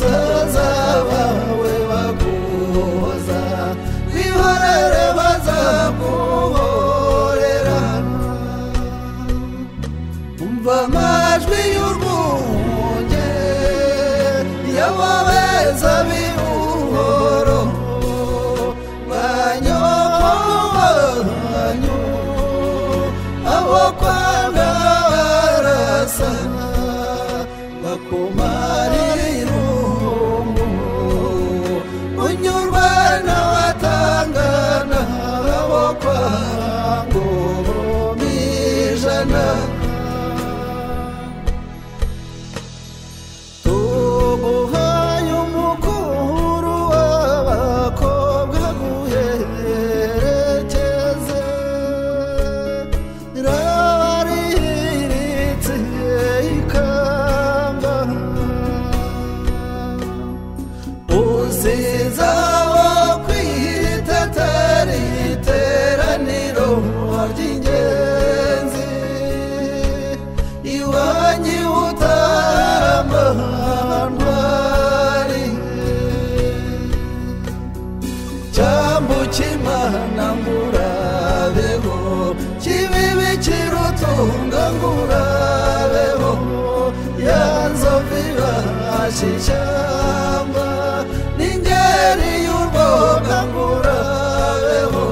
[SPEAKER 2] Basaza bawe baguhoza bihorere bazaguhorera Umva amajwi y'urwunge y'ababeza b'ubuhoro Banyu abo kwanga barasa bakumara irungu Unyurwa n'abatangana abo kwanga ijana Tuguhaye umukuru w'abakobwa guherekeze Rariritse ikamba Usize abo kwitetera iteraniro ry'ingenzi Iwanyu utarama ntwari Cyambu cy'Imana ngurabeho Kibibi kirutunga ngurabeho Ya nzovu ibasha ishyamba N'ingeri y'urwoga ngurabeho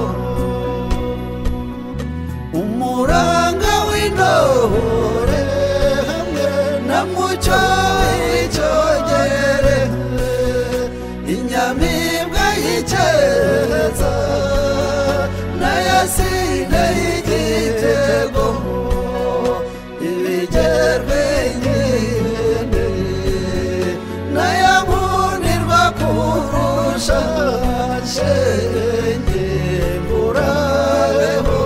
[SPEAKER 2] Umuranga w'intore hamwe na mucyo w'icyogere Inyamibwa y'Icyeza n'ayasine y'igitego Ibigerwe inkende n'ayankunirwa kurusha Shenge ngurabeho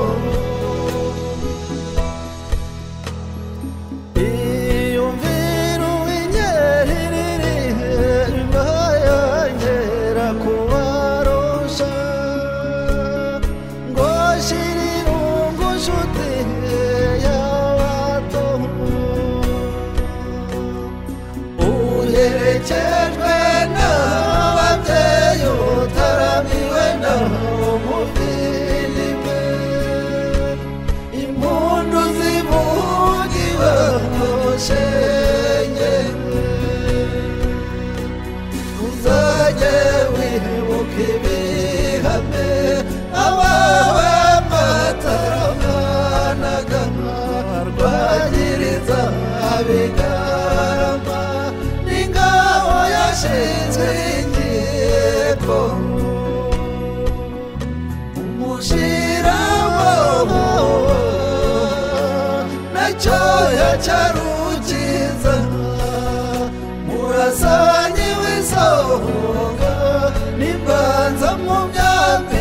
[SPEAKER 2] Iyumvira uwinyeririre yongera kubarusha Ngo shira irungu nshuti y'abato Uherekejwe n'ababyeyi utaramiwe n'umuvindimwe Impundu zivugiwe shenge Uzajye wibuka ibihame abawe mataramanaga Rwagiriza abigarama n'ingabo yashinzwe inkiko Umushiramo nacyo cyarukiza Murasanyi w'isonga n'imbanza mu myambi